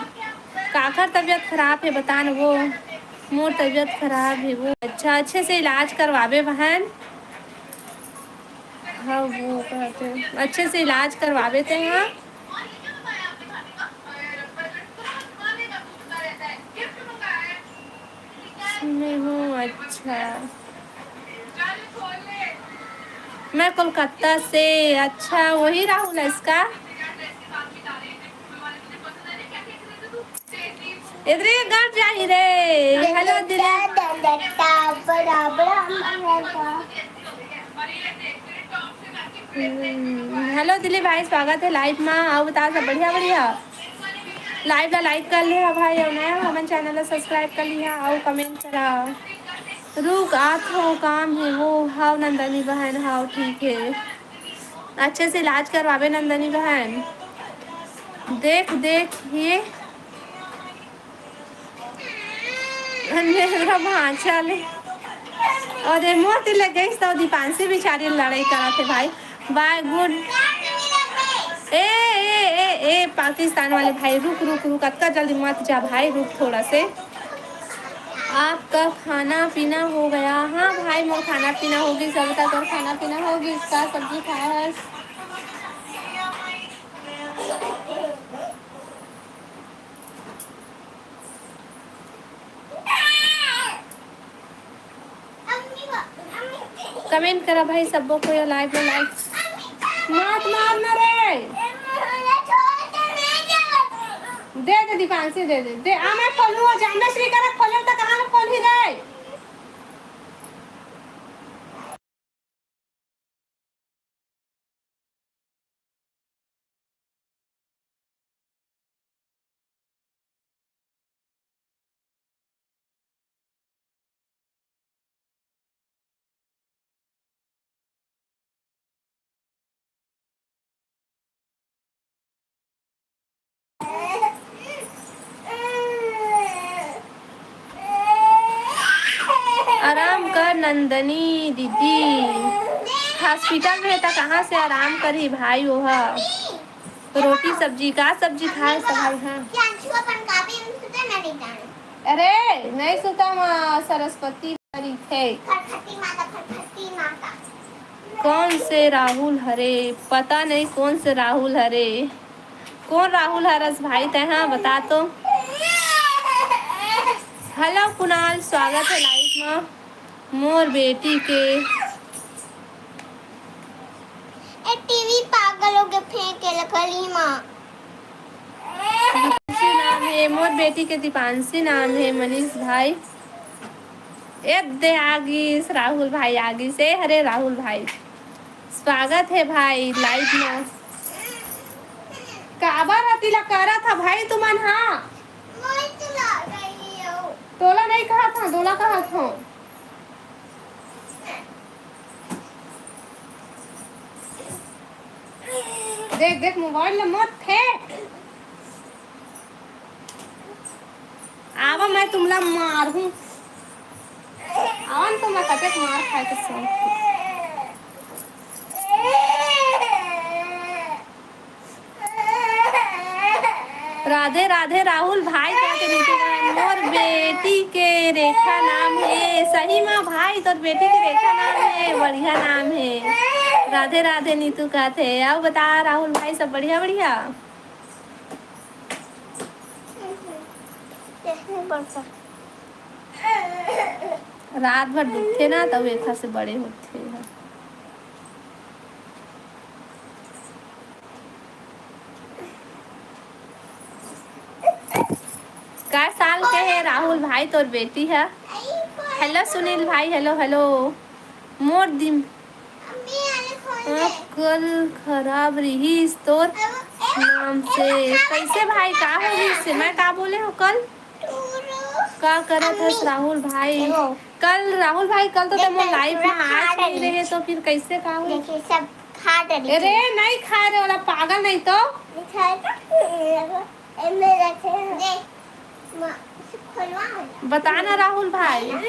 काकर तबीयत खराब हे बता न वो। मोर तबीयत खराब हे वो। अच्छा, अच्छे से इलाज करवाबे बहन। हाँ, वो कहते हैं, अच्छे से इलाज करवाबे ते, हाँ। मैं हूँ, अच्छा। मैं कोलकाता से। अच्छा, वही राहुल है इसका। इधरे गट जाही रे। Hello दिली। Hello दिली भाई, स्वागत है live मा। अउ बता, सब बढ़िया बढ़िया? Live ला like कर लिहा भाई, अउ नया हमन channel ला subscribe कर लिहा अउ comment करा। रुक, आत हो, काम हे वो। हाव नंदनी बहन, हाव ठीक हे। अच्छे से इलाज करवाबे नंदनी बहन। देख, देख, ये अंधेरा भांचा ले। और ये मोती लग गई तो दीपांशी बेचारी लड़ाई करत हे भाई। बाय गुड। ए, ए, ए, ए, पाकिस्तान वाले भाई, रुक, रुक, रुक, अतका जल्दी मत जा भाई, रुक थोड़ा से। आपका खाना पीना हो गया? हाँ भाई, मोर खाना पीना हो गई, सब तक और खाना पीना हो गई, इसका सब्जी खाया है। कमेंट करा भाई, सबको कोई लाइव में लाइक। मात मार ना रे। दे दे दीपांशी, दे दे, दे। आ मैं खोलूँ, वो जानना श्री करा खोले तो कहाँ ना खोल ही रे। आराम कर नंदनी दीदी, हॉस्पिटल में त कहाँ से आराम करही भाई? ओहा रोटी सब्जी, का सब्जी खाए सब भाई? हाँ। अरे नहीं सुता माँ, सरस्वती परी थे। कौन से राहुल हरे? पता नहीं कौन से राहुल हरे। कौन राहुल हरस भाई तैं, हाँ बता तो। हेलो कुणाल, स्वागत है लाइव में। मोर बेटी के ए टीवी पागल हो गए, फेंक के लकड़ी माँ। दीपांशी नाम है मोर बेटी के, दीपांशी नाम है मनीष भाई। ए दे आगिस राहुल भाई, आगिस। ए हरे राहुल भाई, स्वागत है भाई लाइव में। काबर अति ला करा था भाई तुमन? हाँ, तोला नहीं कहा था, दोला कहा था। देख देख मोबाइल ला मत फेंक। आवा मैं तुमला मारहूँ। आवा न तो मैं कतेक मार खाए के शौक हे। राधे राधे राहुल भाई, का के नीतू बहन, मोर बेटी के रेखा नाम हे। सही मा भाई, तोर बेटी के रेखा नाम हे, बढ़िया नाम हे। राधे राधे नीतू, का थे? अब बता राहुल भाई, सब बढ़िया बढ़िया? रात भर दुखथे ना, तब एखर से बड़े होथे। काय साल के हे राहुल भाई तोर बेटी ह? हेलो सुनील भाई, हेलो हेलो। मोर दिम-, आँख कल खराब रिहिस तोर नाम से। कैसे भाई, का हो रिहिस? मैं का बोले हो कल? का करत हस राहुल भाई? कल राहुल भाई, कल तो तुम लाइव में आज नहीं रहे, तो फिर कैसे का हुई? देखिए, सब खा डरी। अरे, नहीं खा रहे वाला पागल नहीं तो। दिखाए तो? ए, मेरा थे। दे। माँ, इसे खोलवा ना। बता ना राहुल भाई। नहीं।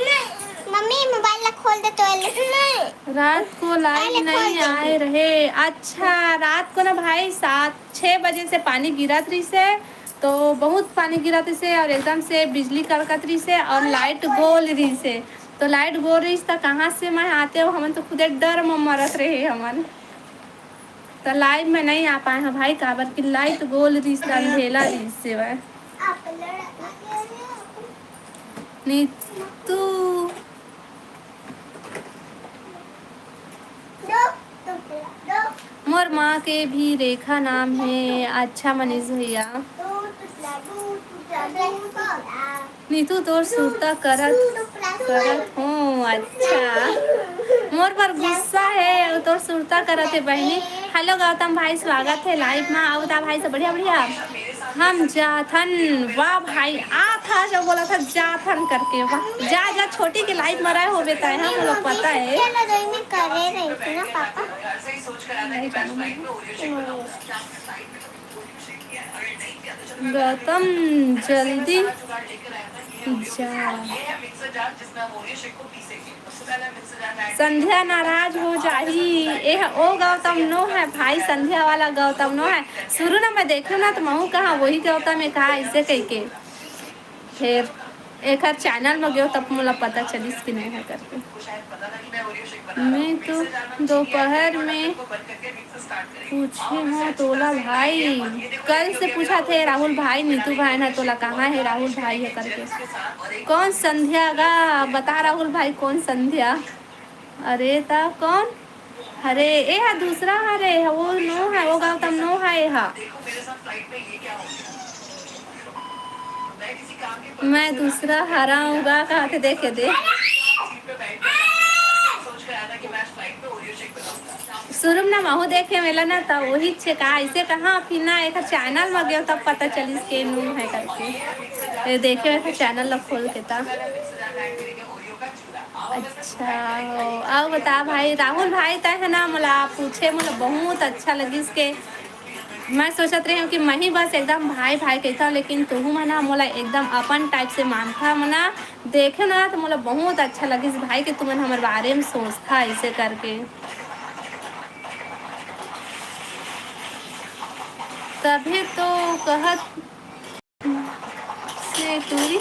मम्मी, मोबाइल ला खोल दे तो। नहीं। रात को लाइव पहले खोल नहीं दे। आए रहे। अच्छा, रात को ना भाई, सात, छः बजे से पानी गिरत रहिसे, तो बहुत पानी गिरत रहिसे और एकदम से बिजली कड़कत रहिसे और लाइट गोल रहिसे। तो लाइट गोल रहिस, त कहाँ से मैं आते हो, हमन तो खुदे डर में मरत रहे हमन। त लाइव में नहीं आ पाए हैं भाई, काबर कि लाइट गोल रहिस, अंधेला रहिसे वह। नीतू। मोर माँ के भी रेखा नाम हे। अच्छा मनीष भैया। नीतू तोर सुरता करत, करत हूँ। अच्छा, मोर पर गुस्सा हे, तोर सुरता करत हे बहिनी। हेलो गौतम भाई, स्वागत हे लाइव मा। अउ बता भाई सब बढ़िया, बढ़िया। हम जाथन। वाह भाई, आथा जो बोला था जाथन करके, वाह। जा, जा, छोटी के लाइव मा रहे होबे ताय, हम लोग पता है। चलो, दो मिनट करे रही थी ना पापा। नहीं जानू मैं। हम्म। गौतम, जल्दी जा। संध्या नाराज हो जाही। ए ह-, ओ गौतम नो है भाई, संध्या वाला गौतम नो है। शुरू ना मैं देखे ना, तो महू कहा वही गौतम है कहा ऐसे कह के। फिर एकर चैनल में गयो, तब मोला पता चलिस कि नहीं है करके। मैं तो दोपहर में पूछे हो तोला भाई, कल से पूछा थे राहुल भाई, नीतू भाई ना तोला कहाँ है राहुल भाई है करके। कौन संध्या गा? बता राहुल भाई, कौन संध्या? अरे ता कौन? अरे ए हा दूसरा हरे, वो नो है, वो गौतम नो है, ए हा। मैं दूसरा हरा हूँ गा, कहा थे देखे दे। शुरू में ना महू देखे मेला ना, त वही छे का ऐसे कहा, फिर ना एक चैनल में गयो तब पता चलिस के नू है करके। ये देखे एक चैनल ला खोल के ता। अच्छा, हो। अउ बता भाई, राहुल भाई, तय है ना, मोला पूछे, मोला बहुत अच्छा लगिस के मैं सोचत रहे हूँ कि मैं ही बस एकदम भाई भाई कहता हूँ, लेकिन तुहू मन ह मोला एकदम अपन टाइप से मानथा। मोला देखे ना तो मोला बहुत अच्छा लगिस भाई कि तुमन हमर बारे में सोचथा ऐसे करके। तभी तो कहत से टूरी।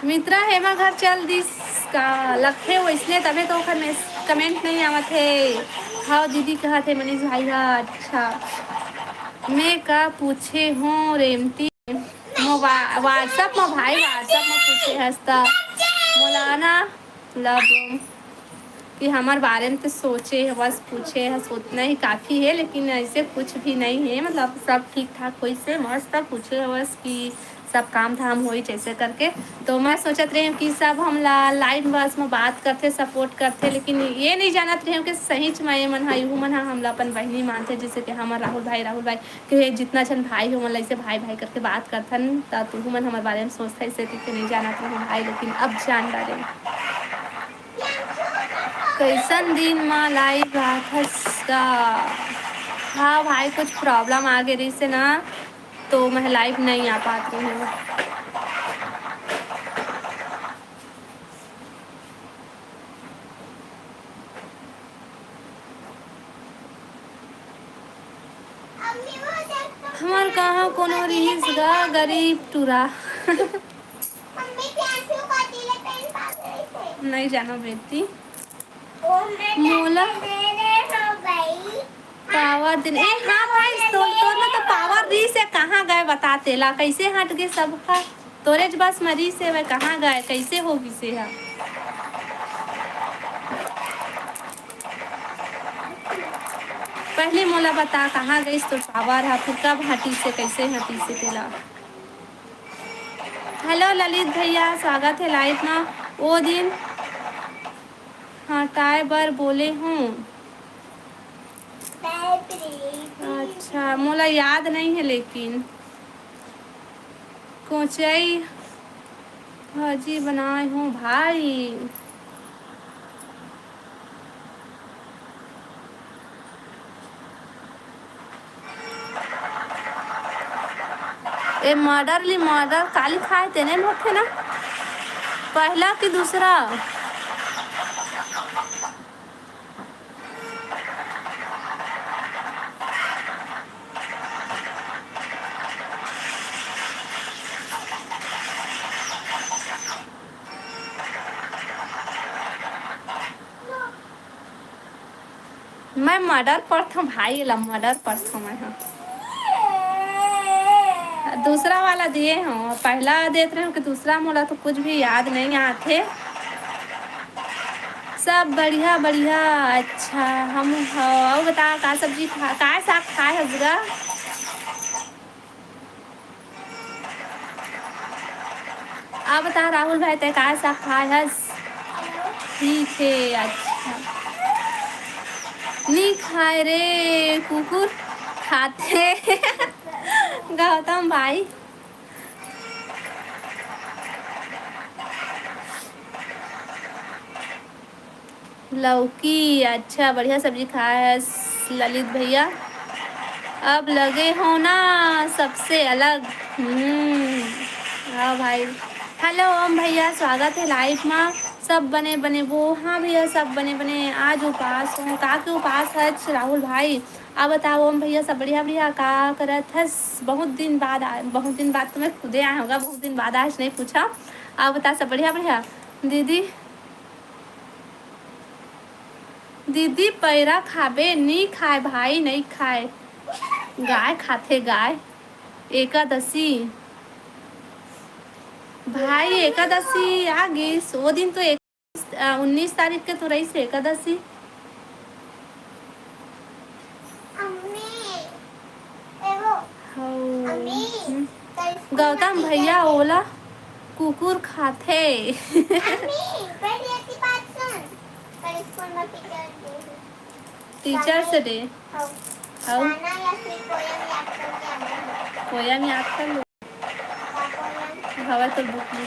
मित्रा हेमा घर चल दिस का लगथे वैसने, तबे तो ओखर में कमेंट नहीं आवत हे। हाँ दीदी कहत हे मनीष भाई हा। अच्छा, मैं का पूछे हूँ रेमती, मो वा-, WhatsApp में भाई, WhatsApp में पूछे हस त मोला ना, मतलब कि हमर बारे में तो सोचे हवस, पूछे हस, उतना ही काफ़ी है, लेकिन ऐसे कुछ भी नहीं है। मतलब सब ठीक ठाक होइस हे, मस्त पूछे हवस कि सब काम धाम होई जैसे करके। तो मैं सोचत रहे हूँ कि सब हमला लाइव बस में बात करथे, सपोर्ट करथे, लेकिन ये नहीं जानत रहे हूँ कि सही में ये मन हा, इहू मन हा हमला अपन बहिनी मानथे, जैसे कि हमर राहुल भाई, राहुल भाई के जितना झन भाई हो, मन ला ऐसे भाई भाई करके बात करथन, त तुहू मन हमर बारे में सोचथा, ऐसे कहिके नहीं जानत रहे हूँ भाई, लेकिन अब जान डारे। कैसन दिन म लाइव आथस का? हाँ भाई, कुछ प्रॉब्लम आ गे रहिस हे ना, तो मैं लाइव नहीं आ पात रही हूँ। हमर कहाँ कोनो रिहिस गा गरीब टूरा। नहीं जानो बेटी। मोला पावर दिन, ए हाँ भाई, तोर, तोर में तो पावर रिहिस हे, कहाँ गए बता तेला, कैसे हट गए सब हा? तोरेच बस मरीस हे, वह कहाँ गए, कैसे हो गिसे हा? पहले मोला बता, कहाँ गइस तोर पावर हा, फिर कब हटिस हे, कैसे हटिस हे तेला? हेलो ललित भैया, स्वागत है लाइव में। वो दिन हटाए बर बोले हूँ। अच्छा, मोला याद नहीं है लेकिन। कोचई भाजी बनाए हूँ भाई। ए मर्डर ली मर्डर काली खाए तेने होथे ना, पहला कि दूसरा? मैं मर्डर पढ़थों भाई, एला मर्डर पढ़थों मैं ह। दूसरा वाला दिए हो, पहला देत रहे हो कि दूसरा, मोला तो कुछ भी याद नहीं आथे। सब बढ़िया बढ़िया। अच्छा, हम हो। अउ बता, का सब्जी खा, का साग खाए हस गा? अब बता राहुल भाई, तै का साग खाए हस? ठीक है। अच्छा, नी खाए रे कुकुर, खाथे। गौतम भाई, लौकी, अच्छा, बढ़िया सब्जी खाए हस ललित भैया। अब लगे हो ना सबसे अलग। हम्म, हाँ भाई। हेलो ओम भैया, स्वागत है लाइव मा। सब बने बने वो? हाँ भैया, सब बने बने। आज उपास हो, का के उपास है राहुल भाई? आप बताओ ओम भैया, सब बढ़िया बढ़िया? का करत हस? बहुत दिन बाद आ, बहुत दिन बाद तो मैं खुदे आए होगा, बहुत दिन बाद आज नहीं पूछा। आप बता, सब बढ़िया बढ़िया? दीदी, दीदी पैरा खाबे? नी खाए भाई, नहीं खाए। गाय खाथे गाय। एकादशी भाई, एकादशी आ गिस। वो दिन तो एक, आ, उन्नीस तारीख के तो रहिस एकादशी। हौ। हम्म। गौतम भैया ओला कुकुर खाथे। Teachers day. हौ। पोयम याद कर लो। हवा तो बुक में।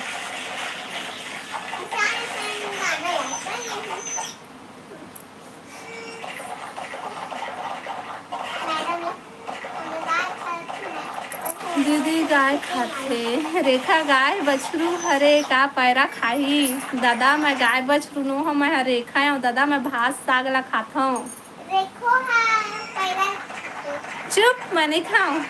दीदी गाय खाथे। रेखा गाय बछरू हरे, का पैरा खाही? दादा, मैं गाय बछरू नो हंव, मैं ह रेखा हंव दादा, मैं भात साग ला खाथंव। रेखो हा पैरा। चुप, मैं नहीं खाऊं।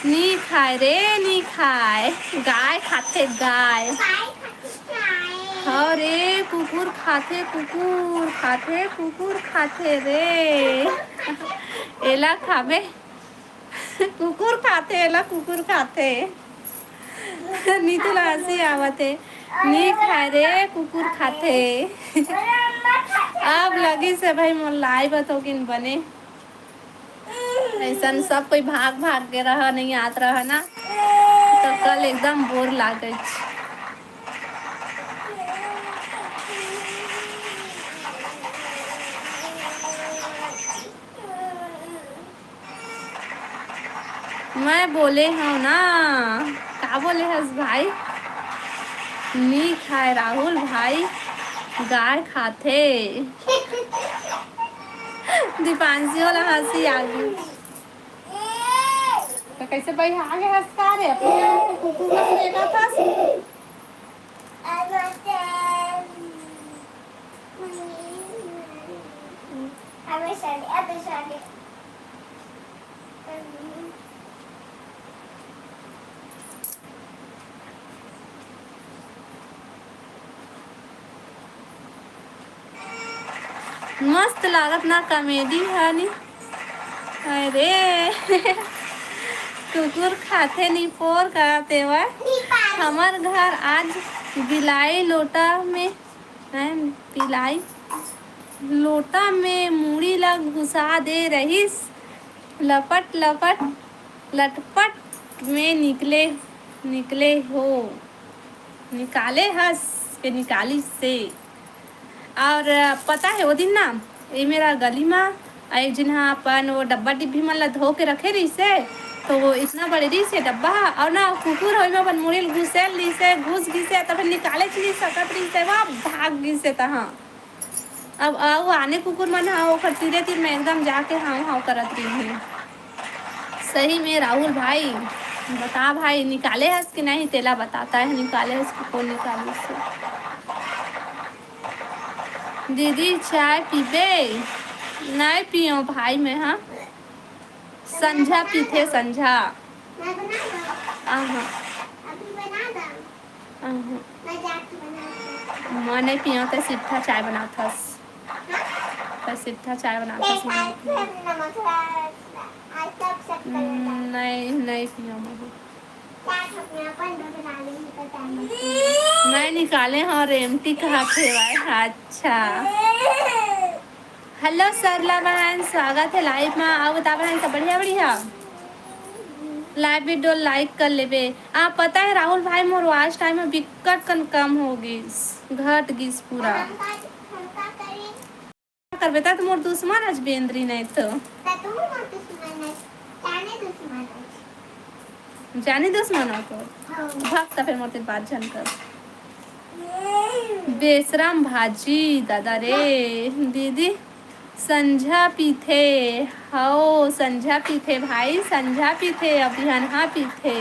नी खाए रे, नी खाए। गाय खाथे, गाय। गाय खाथे, गाय। हाँ रे, कुकुर खाथे, कुकुर खाथे, कुकुर खाथे रे। एला खाबे? कुकुर खाथे, एला कुकुर खाथे। नीतू ला हंसी आवत हे। नी खाए रे, कुकुर खाथे। अब लगिस हे भाई मोर लाइव ह तो किन बने। अइसन सब कोई भाग भाग के रहा, नहीं आत रहा ना, तो कल एकदम बोर लागत। मैं बोले हंव ना, का बोले हस भाई? नी खाए राहुल भाई, गाय खाथे। दीपांशी वाला हंसी आ गई। तो कैसे भाई आगे हंस का रे? अपने आप को कुकुर का देखा था? मस्त लागत ना कॉमेडी ह नी। अरे कुकुर खाथे नी पोर का तेवा। हमर घर आज बिलाई लोटा में हैं, पिलाई। लोटा में मुड़ी ला घुसा दे रहिस, लपट लपट लटपट में निकले, निकले हो, निकाले हस के निकालिस से। और पता है वो दिन ना, ये मेरा गली मा एक झिन ह अपन वो डब्बा डिब्बी मन ला धो के रखे रहिस हे, तो वो इतना बड़े रहिस हे डब्बा ह, और ना कुकुर ह ओइमा अपन मुड़ी ल घुसेल रहिस हे, घुस गिस हे, तो फिर निकाले च नहीं सकत रहिस हे, वहाँ भाग गिस हे तहाँ। अब अउ आने कुकुर मन ह ओकर तीरे तीर में एकदम जाके हाव हाव करत रहिस हे। सही में राहुल भाई, बता भाई, निकाले हस कि नहीं, तेला बताता है, निकाले हस कि कोन निकालिस हे। दीदी, चाय पीबे? नहीं पियो भाई, मैं, हाँ, संझा पीथे, संझा। आहा। आहा। मैं नहीं पियो, ते सिट्ठा चाय बनाथस। ते सिट्ठा चाय बनाथस, मैं नहीं पियो। हम्म, नहीं, नहीं पियो मैं। मैं निकाले हंव रेमटी कहा खेवाए। अच्छा। हेलो सरला बहन, स्वागत है लाइव मा। अउ बता बहन, सब बढ़िया, बढ़िया? लाइव वीडियो लाइक कर लेबे। आ, पता है राहुल भाई, मोर वॉच टाइम ह बिक्कट कन कम हो गिस, घट गिस पूरा। करबे त मोर दुश्मन हस बेंदरी नहीं तो। जाने दुश्मन हो तो। भाग त फिर मोर तीर बात झन कर। बेसरम भाजी, दादा रे। दीदी, संझा पीथे, हव, संझा पीथे भाई, संझा पीथे, अउ बिहनहा पीथे,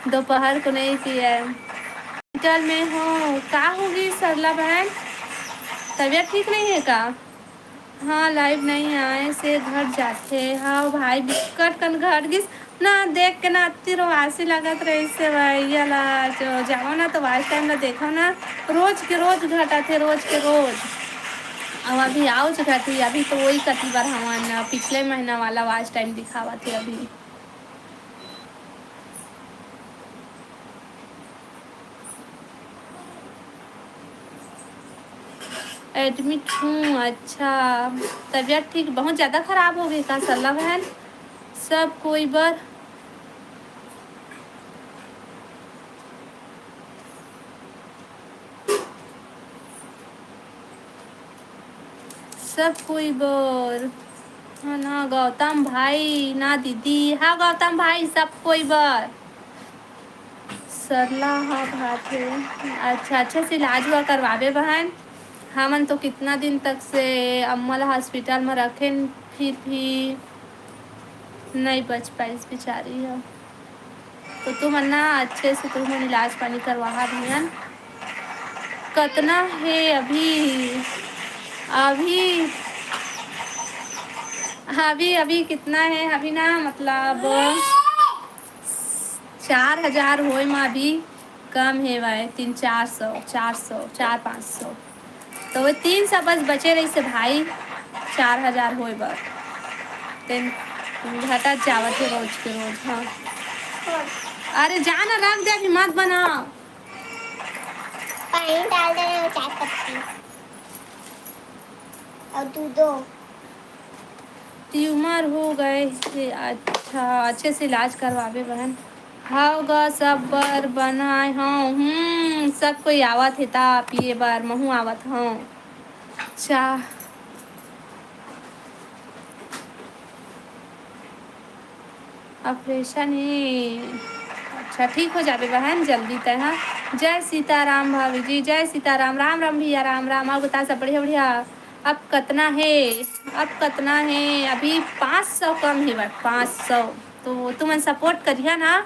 दोपहर को नहीं पिए। हॉस्पिटल में हो, का होगी सरला बहन, तबीयत ठीक नहीं है का? हाँ, live नहीं आए से घट जाथे। हाँ भाई, बिकट कन घट गिस ना, देख के ना अति रोवासी लगत रहिस हे भैया ला। जो जाओ ना तो watch time ला देखो ना, रोज के रोज घटाथे, रोज के रोज। अब अभी आओ घटी, अभी तो वही कति बार हमन पिछले महीना वाला watch time दिखावत हे अभी। एडमिट हूँ। अच्छा, तबीयत ठीक, बहुत ज़्यादा खराब हो गई का सरला बहन? सब कोई बर, सब कोई बर। हाँ ना गौतम भाई, ना दीदी, हाँ गौतम भाई, सब कोई बर। सरला ह भात हे। अच्छा, अच्छे से इलाज हुआ करवाबे बहन। हमन तो कितना दिन तक से अम्मा ला हॉस्पिटल में रखेन, फिर भी नहीं बच पाइस बेचारी ह। तो तुमन ना अच्छे से तुमन इलाज पानी करवाहा बहन। कतना हे अभी? अभी, अभी, अभी कितना हे? अभी ना मतलब चार हजार होए म अभी कम हे भाई, तीन चार सौ, चार सौ, चार पाँच सौ, तो वो तीन सौ बस बचे रहिस हे भाई, चार हजार होए बर। तेन घटत जावत हे रोज के रोज। हाँ, अरे जाना, रख दे, अभी मत बना। पानी डाल दे, चाय पत्ती और दूधो। ट्यूमर हो गए हे। अच्छा, अच्छे से इलाज करवाबे बहन। हव ग, सब बर बनाए हव। हम्म, सब कोई आवत हे ता पिए बर, महू आवत हव। चाह ऑपरेशन हे। अच्छा, ठीक हो जाबे बहन, जल्दी तय हा। जय सीताराम भाभी जी, जय सीताराम, राम राम भैया, राम राम। अउ बता सब बढ़िया बढ़िया। अब कतना हे, अब कतना हे? अभी पाँच सौ कम हे बस, पाँच सौ। तो तुमन support करिहा ना,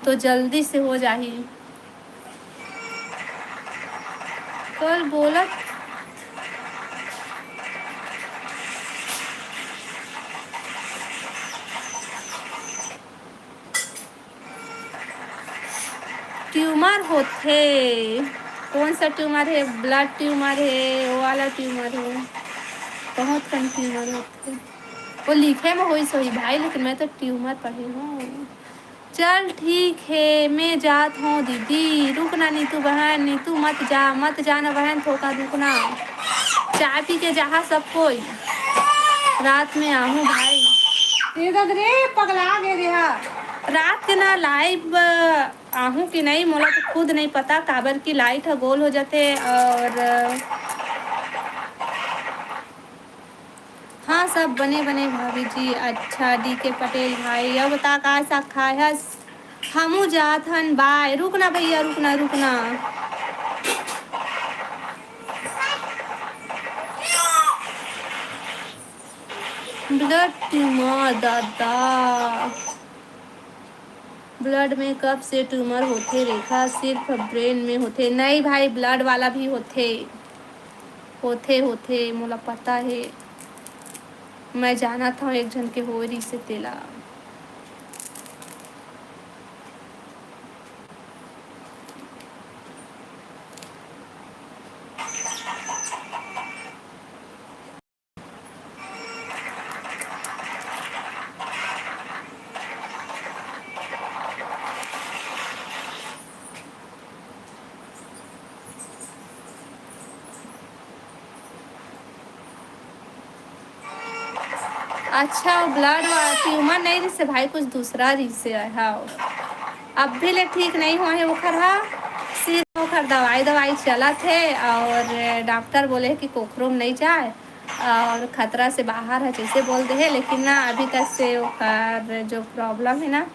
तो जल्दी से हो जाही। कल बोलत ट्यूमर होथे। कौन सा ट्यूमर हे? ब्लड ट्यूमर हे, वो वाला ट्यूमर हे, बहुत कन ट्यूमर होथे। वो लिखे में होइस होही भाई, लेकिन मैं तो ट्यूमर पढ़े हूँ। चल ठीक हे, मैं जात हूँ दीदी। रुक ना नीतू बहन, नीतू मत जा, मत जाना बहन, थोका रुक ना। चाय पी के जाहा सब कोई, रात में आहूँ भाई। ये दद रे, पगला गे रे हा। रात के ना live आहूँ कि नहीं, मोला तो खुद नहीं पता, काबर कि लाइट ह गोल हो जाथे और हाँ, सब बने बने भाभी जी। अच्छा, डी के पटेल भाई, अब बता का साग खाए हस? हमू जात हन बाय। रुक ना भैया, रुक ना, रुक ना। ब्लड ट्यूमर दादा। ब्लड में कब से ट्यूमर होथे रेखा? सिर्फ ब्रेन में होथे? नहीं भाई, ब्लड वाला भी होथे, होथे, होथे, मोला पता हे। मैं जानत हव एक झन के होए रिहिसे तेला। अच्छा, वो ब्लड वाला ट्यूमर नहीं रिहिसे भाई, कुछ दूसरा रिहिसे। हाँ, अब भी ले ठीक नहीं हुआ है ओखर हा। सिर्फ ओखर दवाई दवाई चलत है और डॉक्टर बोले कि कोखरो में नहीं जाए और खतरा से बाहर है, जैसे बोल दे है। लेकिन ना, अभी तक से ओखर जो प्रॉब्लम है ना,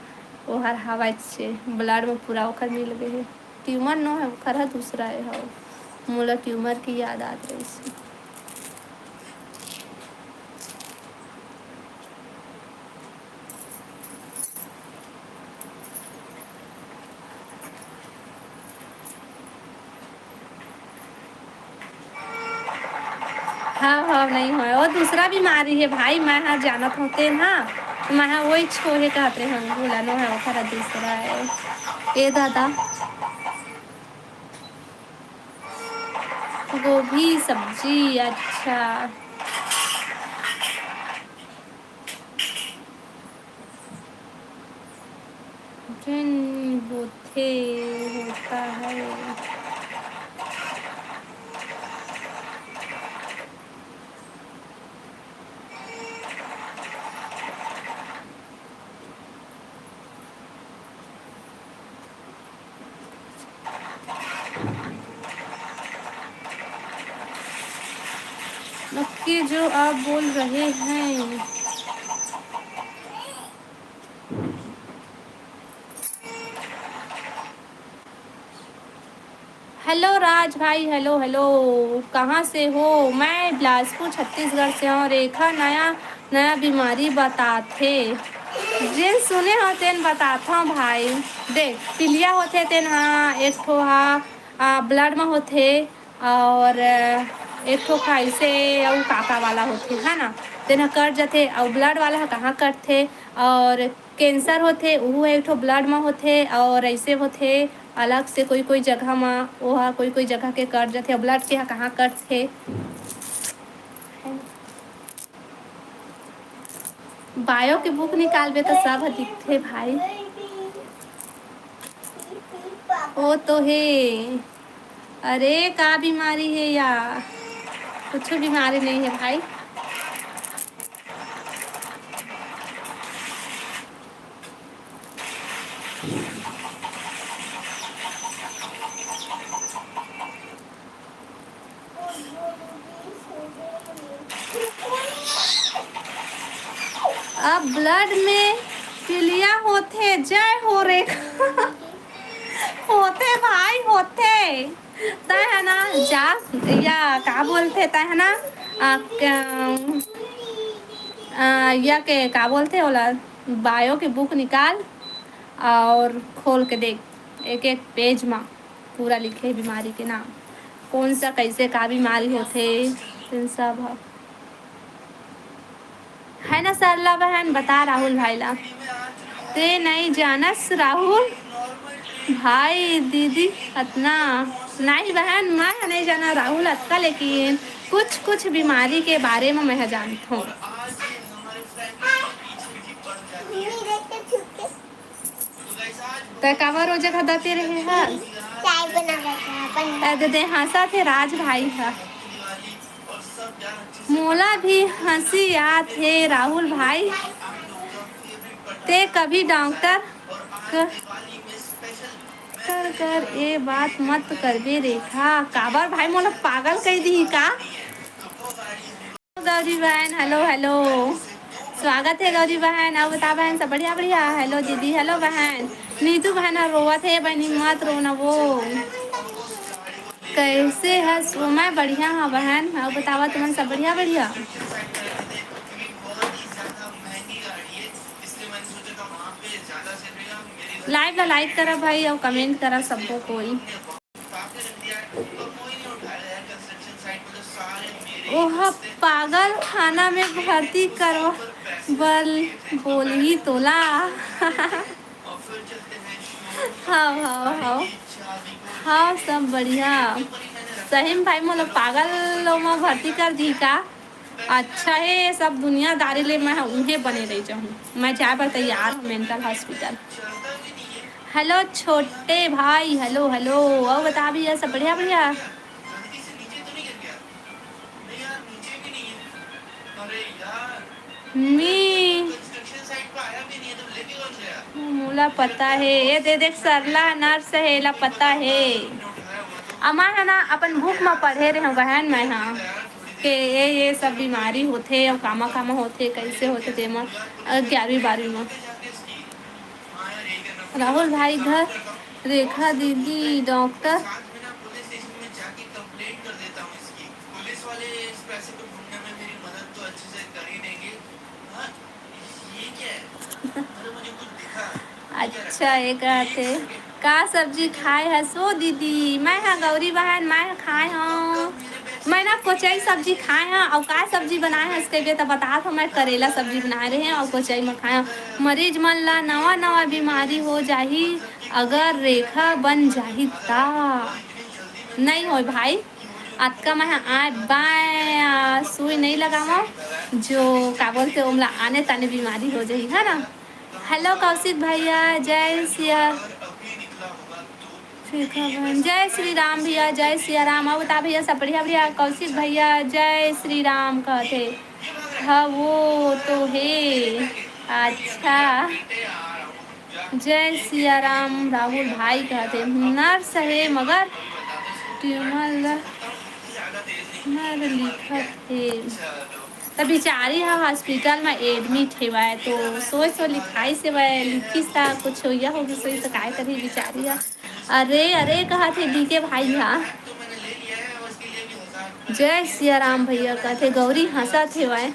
ओहर हवा से ब्लड में पूरा ओखर मिल गए है। ट्यूमर नो है, ओखर हा दूसरा है। हाँ, मोला ट्यूमर के याद आत रहिस। हाँ, हाँ, नहीं होय। वो दूसरा बीमारी हे भाई, मैं हा जानत हों तेन हा, मैं हा वही छोहे कहत रहे हूँ, भूला नो है, ओखरा दूसरा है। ए दादा, गोभी सब्जी, अच्छा। जेन होथे, होता है। नक्की जो आप बोल रहे हैं। हेलो राज भाई, हेलो, हेलो, कहाँ से हो? मैं बिलासपुर, छत्तीसगढ़ से हूँ। रेखा, नया, नया बीमारी बताथे। जेन सुने हो, तेन बताथव भाई। देख, पीलिया होथे, तेन हा, एक ठो हा, आ, ब्लड म होथे, और, अ, एक ठो खाइसे अउ काका वाला होथे, है ना, तेन ह कट जथे, अउ ब्लड वाला ह कहाँ कटथे, और कैंसर होथे, उहू ह एक ठो ब्लड म होथे, और ऐसे होथे अलग से कोई कोई जगह म, ओहा कोई कोई जगह के कट जथे, अउ ब्लड के ह कहाँ कटथे। बायो के बुक निकालबे त सब ह दिखथे भाई। ओ तो हे। अरे का बीमारी हे या? कुछ बीमारी नहीं है भाई। अब ब्लड में पीलिया होथे, जय हो रे। होथे भाई, होथे। तय है ना, जा, या का बोलथे, तय है ना, आ, क-, आ, या के का बोलथे ओला, बायो के बुक निकाल और खोल के देख, एक एक पेज मा पूरा लिखे हे बीमारी के नाम, कौन सा, कैसे, का बीमारी होथे, तेन सब ह। है ना सरला बहन, बता राहुल भाई ला। ते नहीं जानस राहुल भाई, दीदी अतना नहीं बहन, मैं ह नहीं जाना राहुल अतका, लेकिन कुछ कुछ बीमारी के बारे में मैं ह जानत हूँ। तै काबर ओ जगह दते रहे हस? चाय बनावत हे अपन। तै दे दे हंसत हे राज भाई ह। मोला भी हंसी आत हे राहुल भाई। ते कभी डॉक्टर क-, कर कर ए बात मत करबे रेखा। काबर भाई मोला पागल कह दी का? गौरी बहन, हेलो, हेलो। स्वागत हे गौरी बहन। अउ बता बहन, सब बढ़िया, बढ़िया? हेलो दीदी, हेलो बहन। नीतू बहन ह रोवत हे, बहनी मत रो न वो। कैसे हस? वो मैं बढ़िया हूँ बहन। अउ बतावा तुमन सब बढ़िया, बढ़िया? लाइव ला लाइक करा भाई अउ कमेंट करा सबको कोई। ओह पागल खाना में भर्ती करवा बर बोलही तोला। हाव, हाव, हाव। हाव, सब बढ़िया। सही में भाई मोला पागल ओमा भर्ती कर दी का? अच्छा हे, सब दुनियादारी ले मैं ह उहें बने रह जाहूँ। मैं जाए बर तैयार हूँ मेंटल हॉस्पिटल। हेलो छोटे भाई, हेलो, हेलो। अउ बता भैया, सब बढ़िया, बढ़िया? मी, मोला पता हे। ए दे देख, सरला नर्स हे, एला पता हे। अमा है ना, अपन बुक म पढ़े रहे बहन, मैं हा। के ये, ये सब बीमारी होथे अउ कामा कामा होथे, कैसे होथे तेमा, अ, ग्यारहवीं बारहवीं म। राहुल भाई घर रेखा दीदी डॉक्टर। अच्छा, ये कहत हे, का सब्जी खाए हस ओ दीदी? मैं ह गौरी बहन, मैं ह खाए हव, मैं ना कोचई सब्जी खाए हव। अउ का सब्जी बनाए हस कहिबे त बतात हव, मैं करेला सब्जी बनाए रहे हव अउ कोचई म खाए हव। मरीज मन ला नवा नवा बीमारी हो जाही, अगर रेखा बन जाही त। नइ होय भाई, अतका मैं ह आए बाय, आ, सुई नइ लगावं, जो का बोलथे, ओमला आने ताने बीमारी हो जाही, है ना? हेलो कौशिक भैया, जय सिया, रेखा बहन, जय श्री राम भैया, जय सिया राम। अउ बता भैया, सब बढ़िया बढ़िया? कौशिक भैया, जय श्री राम कहथे। हाँ, वो तो हे। अच्छा, जय सिया राम राहुल भाई कहथे। नर्स हे मगर ट्यूमर ल नर लिखत हे। त बिचारी ह हॉस्पिटल म एडमिट हेवय, तो सोच तो लिखाइस हेवय, लिखिस त कुछ होइया होगिस होही, त काय करही बिचारी ह। अरे, अरे, कहत हे डीके भाई ह। जय सिया राम भैया कहत हे, गौरी हंसत हेवय।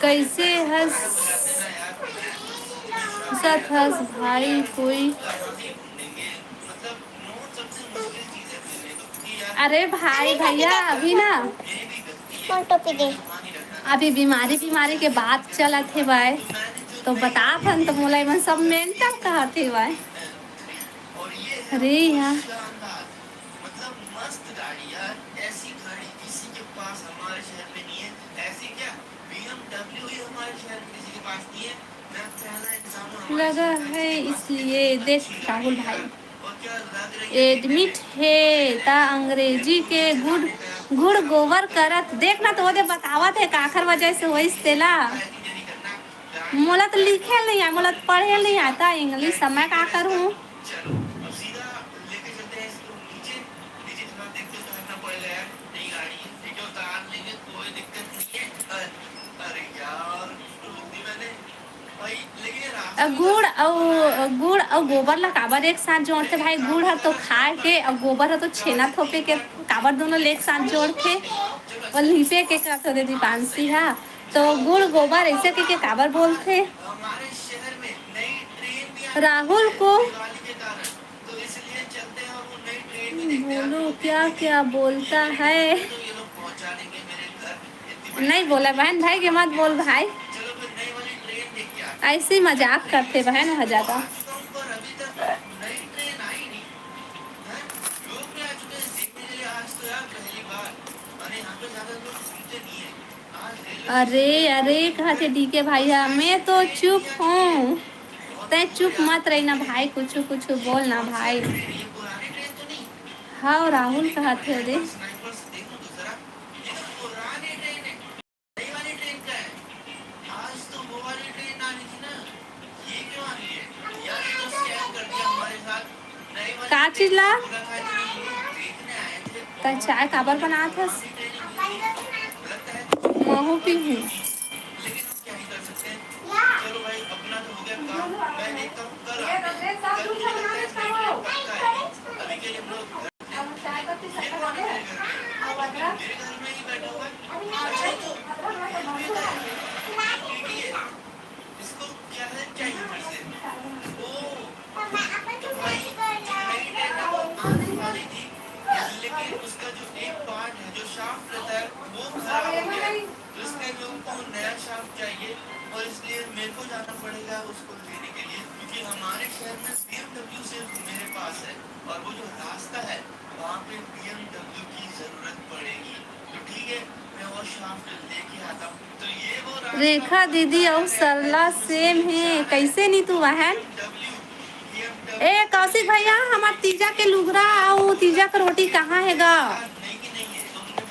कैसे हंसत हस भाई कोई? अरे भाई, भैया, अभी ना कौन टोपी दे? अभी बीमारी, बीमारी के बात चलत हे भाई, तो बतात हन, तो मोला एमन सब मेंटल कहत हे भाई। अरे यार। लगा है इसलिए। देख राहुल भाई, एडमिट हे त अंग्रेजी के गुड़ गुड़ गोबर करत, देख ना तो ओदे बतावत हे काखर वजह से होइस तेला। मोला तो लिखे नहीं आय, मोला तो पढ़े नहीं आता इंग्लिश, अब मैं का करूँ? अ, गुड़ अउ, गुड़ अउ गोबर ला काबर एक साथ जोड़थे भाई? गुड़ ह तो खाए के अउ गोबर ह तो छेना थोपे के, काबर दोनों ल एक साथ जोड़थे? अउ लीपे के का तो दे दीपांशी हा, तो गुड़ गोबर ऐसे के, के काबर बोलथे? राहुल को बोलो क्या क्या बोलता है। नहीं बोला बहन, भाई के मत बोल भाई, ऐसे ही मजाक करते बहन, वह ज्यादा। अरे अरे कहते डीके भाई हा, मैं तो चुप हूँ। तै चुप मत रही ना भाई, कुछ कुछ बोल ना भाई। हाँ, राहुल कहत हे रे। का चीज ला? तै चाय काबर बनात हस? महू पीहूँ। रेखा दीदी अउ सरला सेम हे, कैसे नी तू बहन? ए कौशिक भैया, हमर तीजा के लुगरा अउ तीजा के रोटी कहाँ हे गा?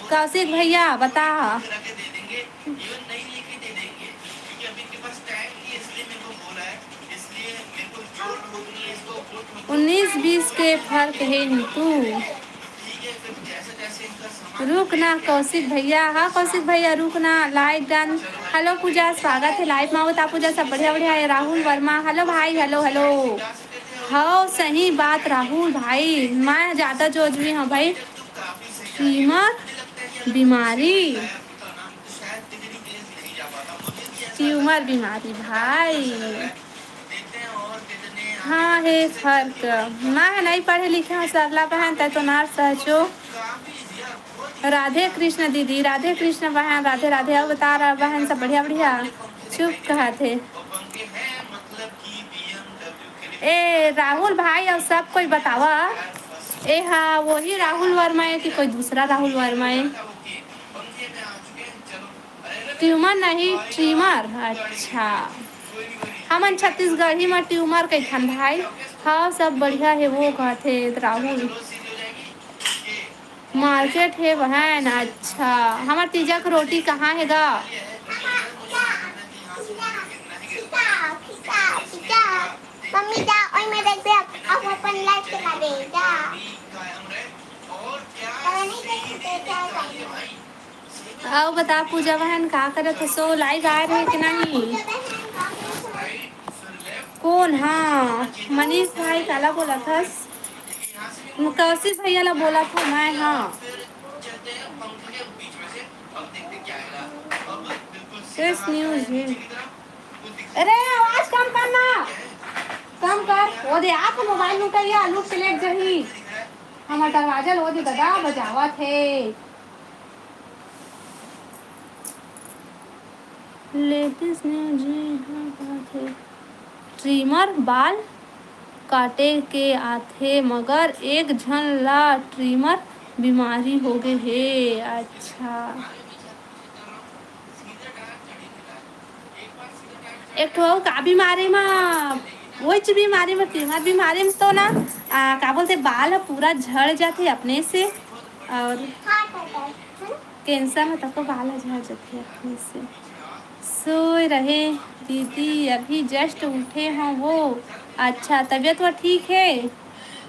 कौशिक भैया बता। उन्नीस बीस के फर्क हे नीतू। रुक ना कौशिक भैया, हाँ कौशिक भैया रुक ना, लाइक डन। हेलो पूजा, स्वागत हे लाइव मा। बता पूजा, सब बढ़िया बढ़िया हे? राहुल वर्मा, हेलो भाई, हेलो हेलो। हव, सही बात राहुल भाई, मैं ज्यादा जोजवी हूँ भाई। ट्यूमर बीमारी, ट्यूमर बीमारी भाई। हाँ, हे फर्क। मैं नहीं पढ़े लिखे हूँ सरला बहन, तै तो नर्स हचो। राधे कृष्ण दीदी, राधे कृष्ण बहन, राधे राधे। अवतार बहन, सब बढ़िया बढ़िया। चुप कहत हे। ए राहुल भाई, अउ सब कोई बतावा, ए हा वही राहुल वर्मा है कि कोई दूसरा राहुल वर्मा है? ट्यूमर नहीं, ट्रीमर। अच्छा, हमन छत्तीसगढ़ी में ट्यूमर कहिथन भाई। हाँ, सब बढ़िया है, वो कहते राहुल। मार्केट है बहन। अच्छा, हमार तीजा के रोटी कहाँ है गा? मम्मी जा, ओई में देख दे, अब अपन लाइट चला दे जा। अउ बता पूजा बहन, का करत हसो? लाइव आए रहे कि नहीं? कौन? हाँ, मनीष भाई काला बोलत हस? कौशिक भैया ला बोलत हूँ मैं। हाँ, इस न्यूज में। अरे, आवाज कम कर ना, कम कर। वो दे, आप मोबाइल में करिए, आलू से लेट जही। हमार दरवाजा लो दे दादा, बजावत हे। लेटेस्ट न्यूज में हाँ बात है। ट्रिमर बाल काटे के आथे, मगर एक झन ला ट्रिमर बीमारी होगे हे। अच्छा, एक ठो अउ का बीमारी म, वही बीमारी म, ट्रिमर बीमारी म तो ना, आ, का बोलथे, बाल ह पूरा झड़ जाथे अपने से, और कैंसर म तको बाल ह झड़ जाथे अपने से। सोए रहे दीदी, अभी जस्ट उठे हूँ वो। अच्छा, तबीयत वो ठीक है?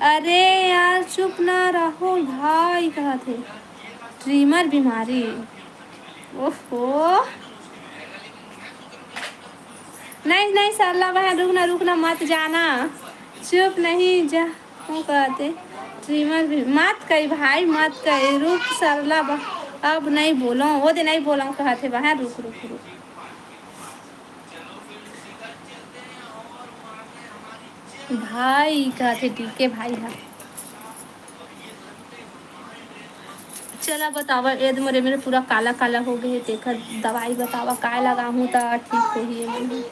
अरे यार, चुप ना राहुल भाई, कहत हे ट्रिमर बीमारी। ओहो, नहीं, नहीं, सरला बहन, रुक ना, रुक ना, मत जाना। चुप नहीं जा, वो कहते, ट्रिमर भी मत कही भाई, मत कही, रुक सरला बह-, अब नहीं बोलो, वो दे नहीं बोलो, कहते बहन, रुक, रुक, रुक। भाई कहते डीके भाई हा। चला बतावा, एद मोरे मेरे पूरा काला काला हो गए, तेखर दवाई बतावा, काय लगाहूँ त ठीक होही एमन।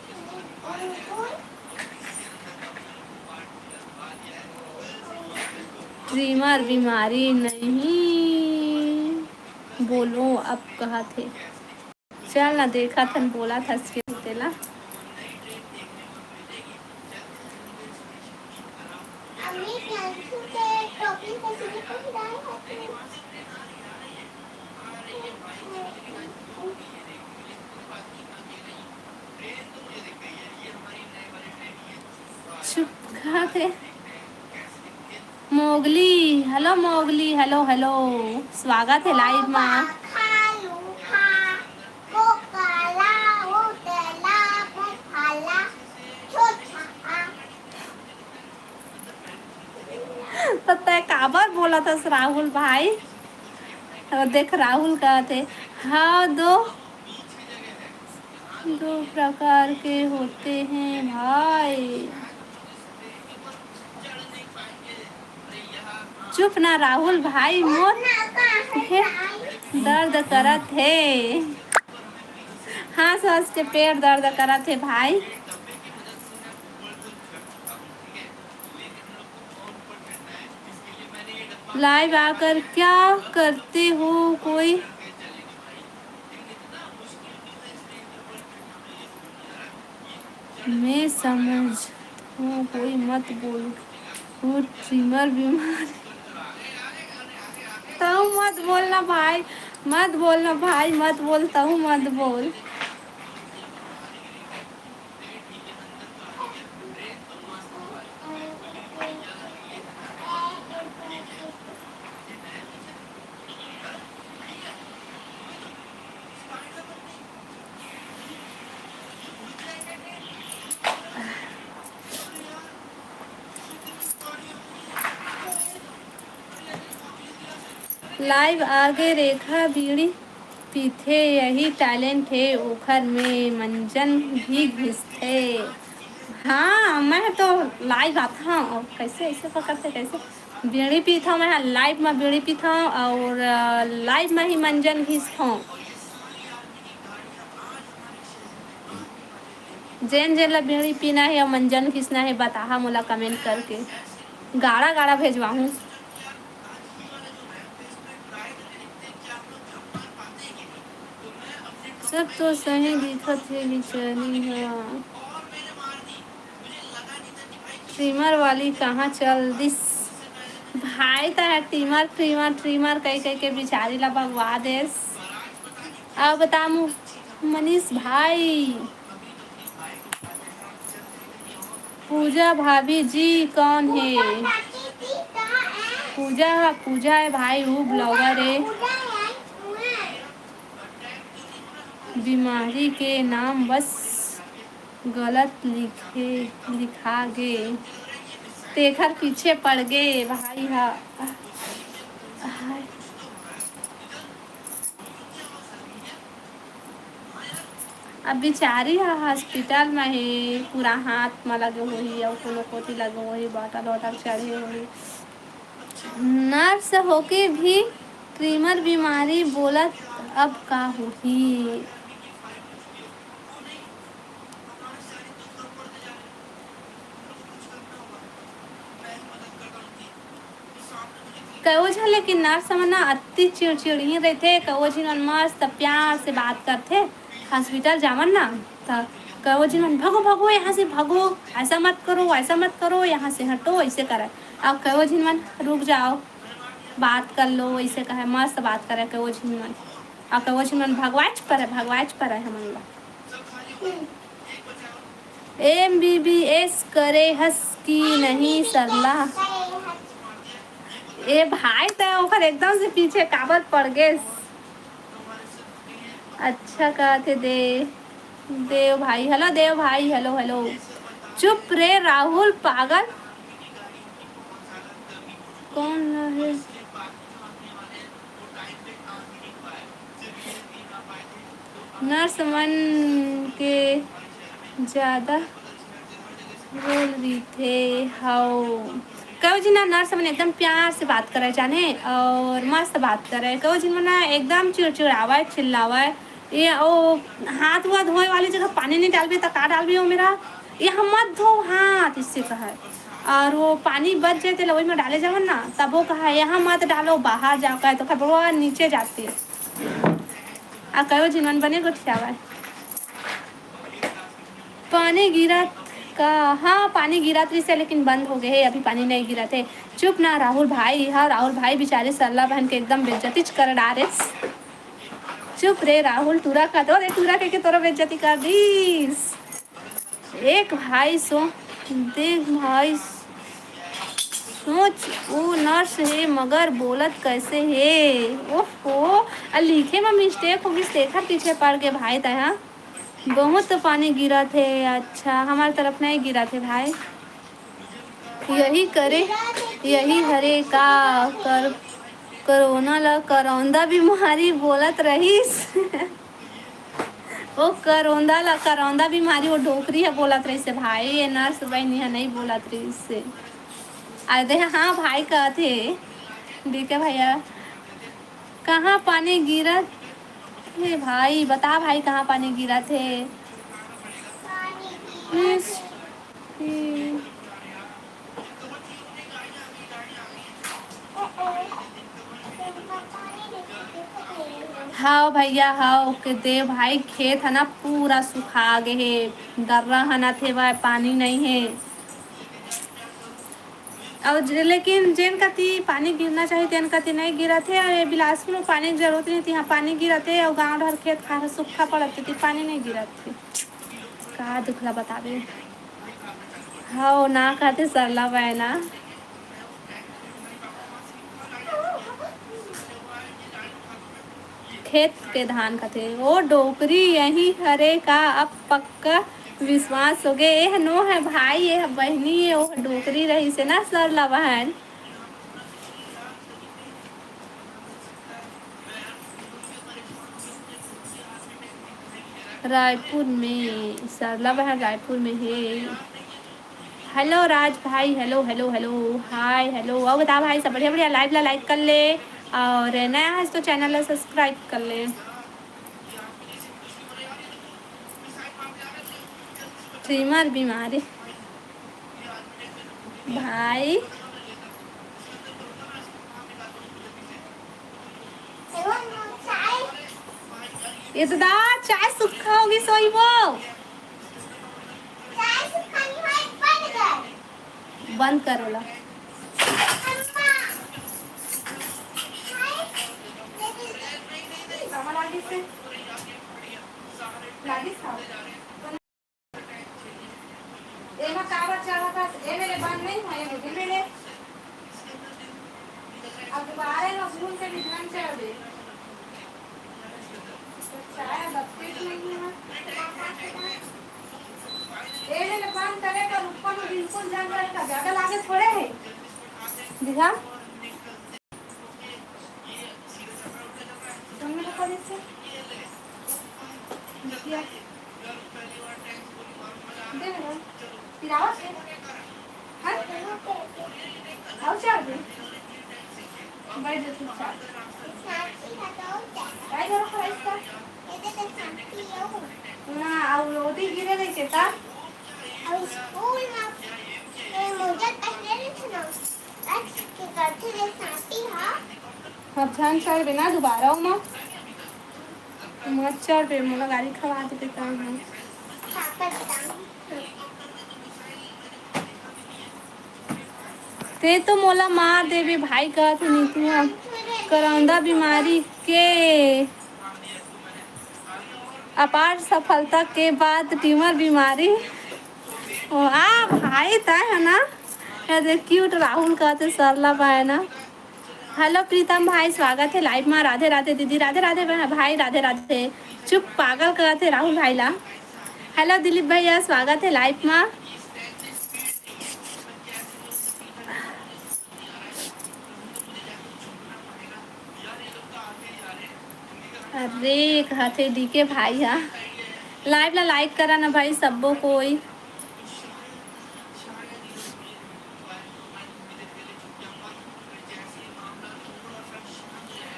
ट्रिमर बीमारी नहीं बोलो, अब कहत हे। चल ना, देखत हन, बोलत हस के तेला। चुप खात हे। Mowgli, hello Mowgli, hello, hello, स्वागत है लाइव मा। त तै काबर बोलत हस राहुल भाई? अउ देख राहुल कहत हे, हाँ, दो, दो प्रकार के होते हैं भाई। चुप ना राहुल भाई, मोर हे दर्द करत हे। हंस हंस के पेट दर्द करत हे भाई। लाइव आकर क्या करते हो कोई? मैं समझ हूँ, कोई मत बोल, वो ट्रिमर बीमारी। तू मत बोलना भाई, मत बोलना भाई, मत बोल, तू मत बोल। Live आगे रेखा बीड़ी पीथे, यही talent हे ओखर में, मंजन भी घिसथे। हाँ, मैं तो live आथव, अउ कैसे ऐसे पकड़थे, कैसे? बीड़ी पीथव, मैं live में बीड़ी पीथव अउ, अ, live में ही मंजन घिसथव। जेन जेन ला बीड़ी पीना हे अउ मंजन घिसना हे, बताहा मोला comment करके, गाड़ा गाड़ा भेजवाहूँ। सब तो सही दिखत हे बिचारी हा। Trimmer वाली कहाँ चल दिस? भाई, तैं ह trimmer, trimmer, trimmer कहि कहि के बिचारी ला भगवा देस। अब बता मु-, मनीष भाई, पूजा भाभी जी कौन हे? पूजा, पूजा हे भाई, वो blogger हे। बीमारी के नाम बस गलत लिखे, लिखा गे, तेखर पीछे पड़ गे भाई हा। अब बिचारी हा hospital म हे, पूरा हाथ म लगे होही अउ कोनो कोती लगे होही, bottle वॉटल चढ़े होही। Nurse होके भी trimmer बीमारी बोलत, अब का होही? कयो झन लेकिन nurse मन ना अति चिड़चिड़ही रहिथे, कयो झिन मन मस्त प्यार से बात करथे। Hospital जावन ना, त कयो झिन मन, "भगो, भगो यहाँ से, भगो, ऐसा मत करो, ऐसा मत करो, यहाँ से हटो, ऐसे करे।" अउ कयो झिन मन, "रुक जाओ, बात कर लो," ऐसे कहे, मस्त बात करे कयो झिन मन। अउ कयो झिन मन भगवाच परे, भगवाच परे हमन ला। एमबीबीएस करे हस कि नहीं सरला? ए भाई, तैं ओकर एकदम से पीछे काबर पड़ गेस? अच्छा कहथे दे, देव भाई, hello देव भाई, hello, hello। चुप रे राहुल पागल। कौन हे? Nurse मन के ज्यादा role रहिथे। हव, कयो झिन ना nurse मन एकदम प्यार से बात करे जाने अउ मस्त बात करे। कयो झिन मन ना एकदम चिड़चिड़ावय, चिल्लावय। ये ओ हाथ वाथ धोए वाली जगह पानी नहीं डालबे त का डालबे ओ मेरा? यहाँ मत धो हाथ, इससे कहे। अउ वो पानी बच जाए तेला ओही में डाले जावन ना, तब वो कहे, "यहाँ मत डालो, बाहर जाकर," तो खबर वो नीचे जाती है। अउ कयो झिन मन बने गोठियावय। पानी गिरत का? हाँ, पानी गिरत रहिसे, लेकिन बंद हो गए हे, अभी पानी नहीं गिरत हे। चुप ना राहुल भाई, हाँ, राहुल भाई बिचारे सरला बहन के एकदम बेइज्जती कर डारेस। चुप रे राहुल, टूरा का तो रे, टूरा कहिके तोरो बेइज्जती कर दीस। एक भाई सो, देख भाई, सोच, वो nurse हे, मगर बोलत कैसे हे? ओहो, आ लिखे में mistake हो गइस, तेखर पीछे पड़ गे भाई तैं हा। बहुत तो पानी गिरत हे। अच्छा, हमारे तरफ नहीं गिरत हे भाई। यही करे, यही हरे का कर, कोरोना ला करौंदा बीमारी बोलत रहिस। ओ करौंदा ला, करौंदा बीमारी वो डोकरी ह बोलत रहिस हे भाई, ये nurse बहिनी ह नहीं बोलत रहिस हे। अरे दे, हाँ भाई कहत हे, डीके भैया, कहाँ पानी गिरत हे भाई? बता भाई, कहाँ पानी गिरत हे? इस, हव भैया, हव के दे भाई, खेत ह ना पूरा सुखा गे हे, दर्रा ह ना थे भाई, पानी नहीं हे। अउ जे, लेकिन जेन कति पानी गिरना चाहिए, तेन कति नहीं गिरत हे। अउ ये बिलासपुर में पानी के जरूरत नहीं थी, यहाँ पानी गिरत हे, अउ गाँव डहर खेत खार सूखा पड़त हे, पानी नहीं गिरत हे। का दुख ला बतावे? हव ना कहते सरला बहना। खेत के धान कथे, ओ डोकरी यही हरे का? अब पक्का विश्वास हो गे। एह नो है भाई, एह बहिनी, ओह डोकरी रहिस हे ना सरला बहन। रायपुर में, सरला बहन रायपुर में हे। हेलो राज भाई, हेलो, हेलो, हेलो, हाय, हेलो। अउ बता भाई, सब बढ़िया, बढ़िया। लाइव ला लाइक कर ले, अउ नया हस तो चैनल ला सब्सक्राइब कर ले। ट्रिमर बीमारी भाई। ये तो दा चाय सुक्खा होगी, सोई वो। बंद कर ओला। एमा काबर चढ़त हस? ए मेरे बंद नहीं होए, ए मेरे। अब दोबारा एमा घूम के भी ध्यान चढ़ दे। तो चाय बत्तीस नहीं है। ए मेरे बंद करे पर ऊपर में बिल्कुल जंग रहता, ज्यादा लागे थोड़े है। दिखा। तुमने तो कॉलेज से? दे दे। फिर आवाज है? हाँ? और चार दे। बैठ जा चुपचाप। काय करो खरा इसका? ना, और ओदी गिरे रही के ता? और स्कूल में, ए, मुझे पहले नहीं सुना। आज के करते रहे साथी, हाँ? अब झन चढ़बे ना दोबारा ओमा। मत चढ़बे, मोला गाली खवा देबे त। ते तो मोला मार देबे भाई, कहत हे नीतू ह। करौंदा बीमारी के अपार सफलता के बाद ट्यूमर बीमारी। ओ, आ भाई, तय है ना? ये देख, क्यूट राहुल कहते सरला पाए ना। हेलो प्रीतम भाई, स्वागत है लाइव मा। राधे राधे दीदी, राधे राधे बह-, भाई, राधे राधे। चुप, पागल करत हे राहुल भाई ला। हेलो दिलीप भैया, स्वागत है लाइव मा। अरे, कहत हे डीके भाई हा, लाइव ला लाइक करा ना भाई, सब्बो कोई।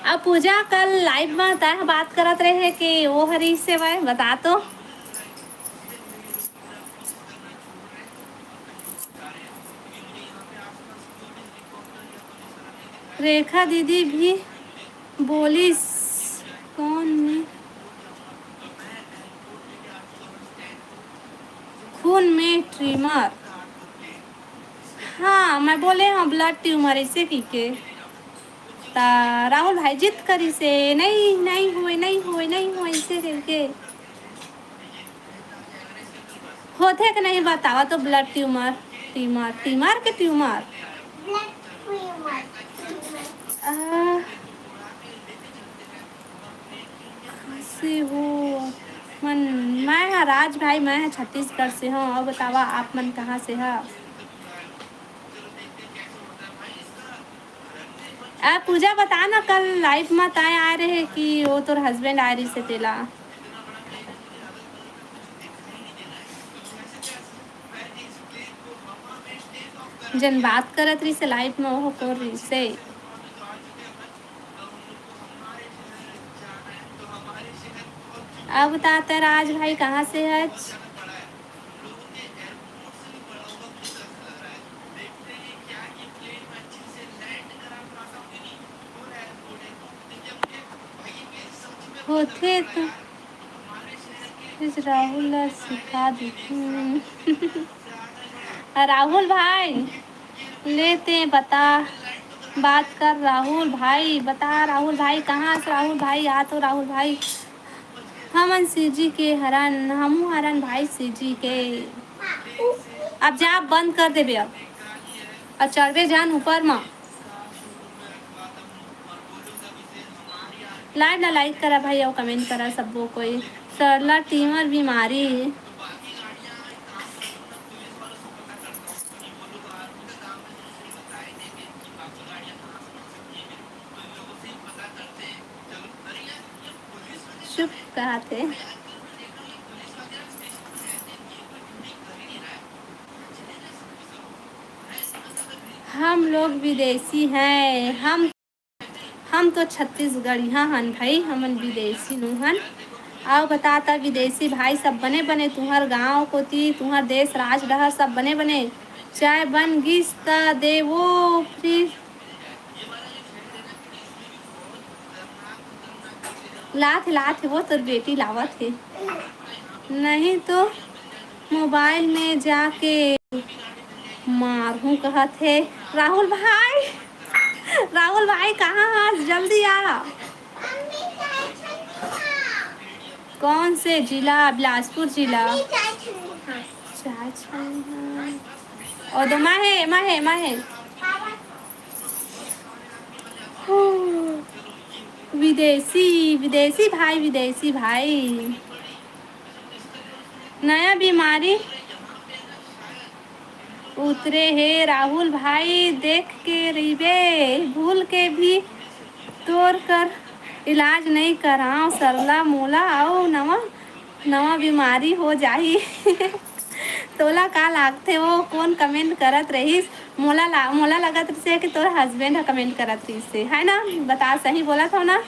अब पूजा, कल लाइव में तय बात करत रहे कि वो हरी सेवा है, बता तो। रेखा दीदी भी बोलिस, कौन में? खून में ट्यूमर। हाँ, मैं बोले हूँ ब्लड ट्यूमर ऐसे की के। ता राहुल भाई जिद करिसे, "नहीं, नहीं होए, नहीं होए, नहीं होए," ऐसे करके। होथे कि नहीं बतावा तो ब्लड ट्यूमर, ट्यूमर, ट्यूमर के ट्यूमर। आ, कहाँ से हो मन? मैं हा राज भाई, मैं हा छत्तीसगढ़ से हूँ। और बतावा आप मन कहाँ से हा? आ, पूजा बता ना, कल लाइव में ताय आए रहे कि वो तोर हस्बैंड आए रही से तेला। जन बात करत रही से लाइव में, वो कर रही से। अब बताते राज भाई कहाँ से है? होथे तो इस राहुल ला सिखा देती। राहुल भाई, लेते बता, बात कर राहुल भाई, बता राहुल भाई, कहाँ से राहुल भाई? आ तो राहुल भाई, हमन सीजी के हरन, हमू हरन भाई सीजी के। अब जा, बंद कर देबे अब, और चढ़बे जान ऊपर मा। लाइव ला लाइक करा भाई, और कमेंट करा सब्बो कोई। सरला ट्यूमर बीमारी। चुप कहत हे। हम लोग विदेशी हैं, हम हम तो छत्तीसगढ़िया हन भाई, हमन विदेशी नो हन। अउ बता त विदेशी भाई, सब बने बने तुंहर गांव कोती, तुंहर देश राज डहर सब बने बने? चाय बन गिस त देवो फिर। लात हे, लात हे, वो तोर बेटी लावत हे, नहीं तो मोबाइल में जाके मारहूं कहत हे। राहुल भाई, राहुल भाई, कहाँ हस? जल्दी आ। कौन से जिला? बिलासपुर जिला। चाय छानी, हाँ। और दो माँ है, माँ है, माँ है। विदेशी, विदेशी भाई, विदेशी भाई। नया बीमारी उतरे हे राहुल भाई, देख के रहिबे, भूल के भी तोर कर इलाज नइ करांव सरला, मोला अउ नवा, नवा बीमारी हो जाही। तोला का लागथे, वो कोन comment करत रहिस? मोला ला-, मोला लगत रहिसे कि तोर husband ह comment करत रहिसे, है ना? बता, सही बोलत हव ना?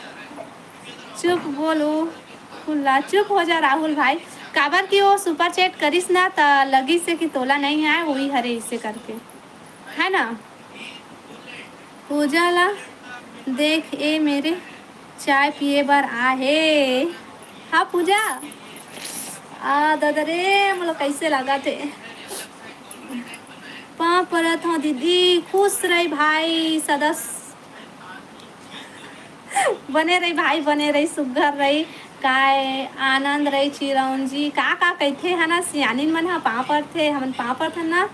चुप बोल ओ फुल्ला, चुप हो जा राहुल भाई, काबर कि वो super chat करिस ना, त लगिस हे कि तोला नइ आय, उही हरे इसे करके, है ना? पूजा ला देख ए मेरे, चाय पिए बर आ हे। हाँ पूजा, आ ददा रे, मोला कैसे लागत हे? पाँव परत हव दीदी, खुश रही भाई, सदस बने रही भाई, बने रही, सुग्घर रही, काय आनंद रही। चिरौंजी का का कहिथे, है ना? सियानिन मन ह पाँव परथे, हमन पाँव परथन ना,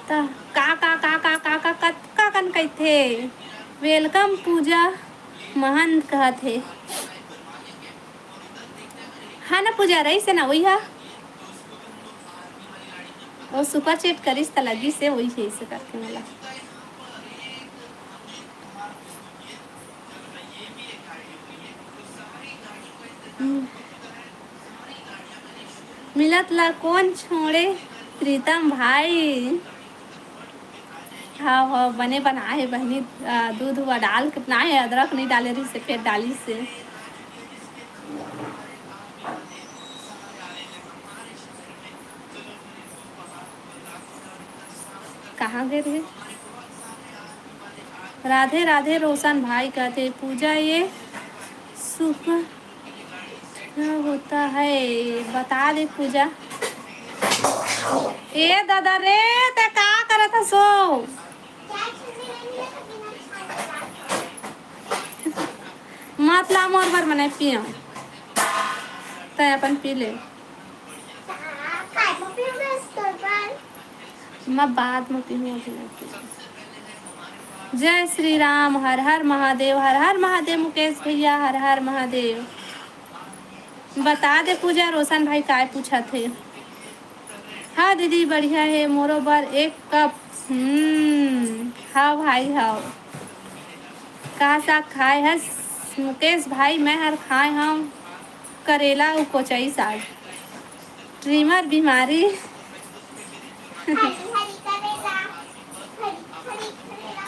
त का का का का का का कतका कन कहिथे। Welcome पूजा महंत कहत हे, है ना पूजा? रहिस हे ना वही हा, वो super chat करिस त लगिस हे, वही हे इसे करके मोला। मिलत ला कोन छोड़े प्रीतम भाई। हाव, हाव, बने बनाए हे बहिनी। अ, दूध हुआ डाल के बनाए हे, अदरक नइ डाले रहिस हे, फेर डालिस हे। कहाँ गे रहे? राधे राधे रोशन भाई कहते, पूजा ये सुख क्या होता है, बता दे पूजा। ए दादा रे, ते का करत हस ओ? मत ला मोर बर, मने पियो, तै अपन पी ले। मैं बाद में पीहूँ, अभी नहीं पीहूँ। जय श्री राम, हर हर महादेव, हर हर महादेव मुकेश भैया, हर हर महादेव। बता दे पूजा, रोशन भाई काय पूछत हे? हाँ दीदी, बढ़िया हे, मोरो बर एक कप। हम्म, हाँ भाई, हाँ। का साग खाए हस मुकेश भाई? मैं हर खाए हव करेला अउ कोचई साग। ट्रिमर बीमारी। हरी हरी करेला, हरी हरी करेला।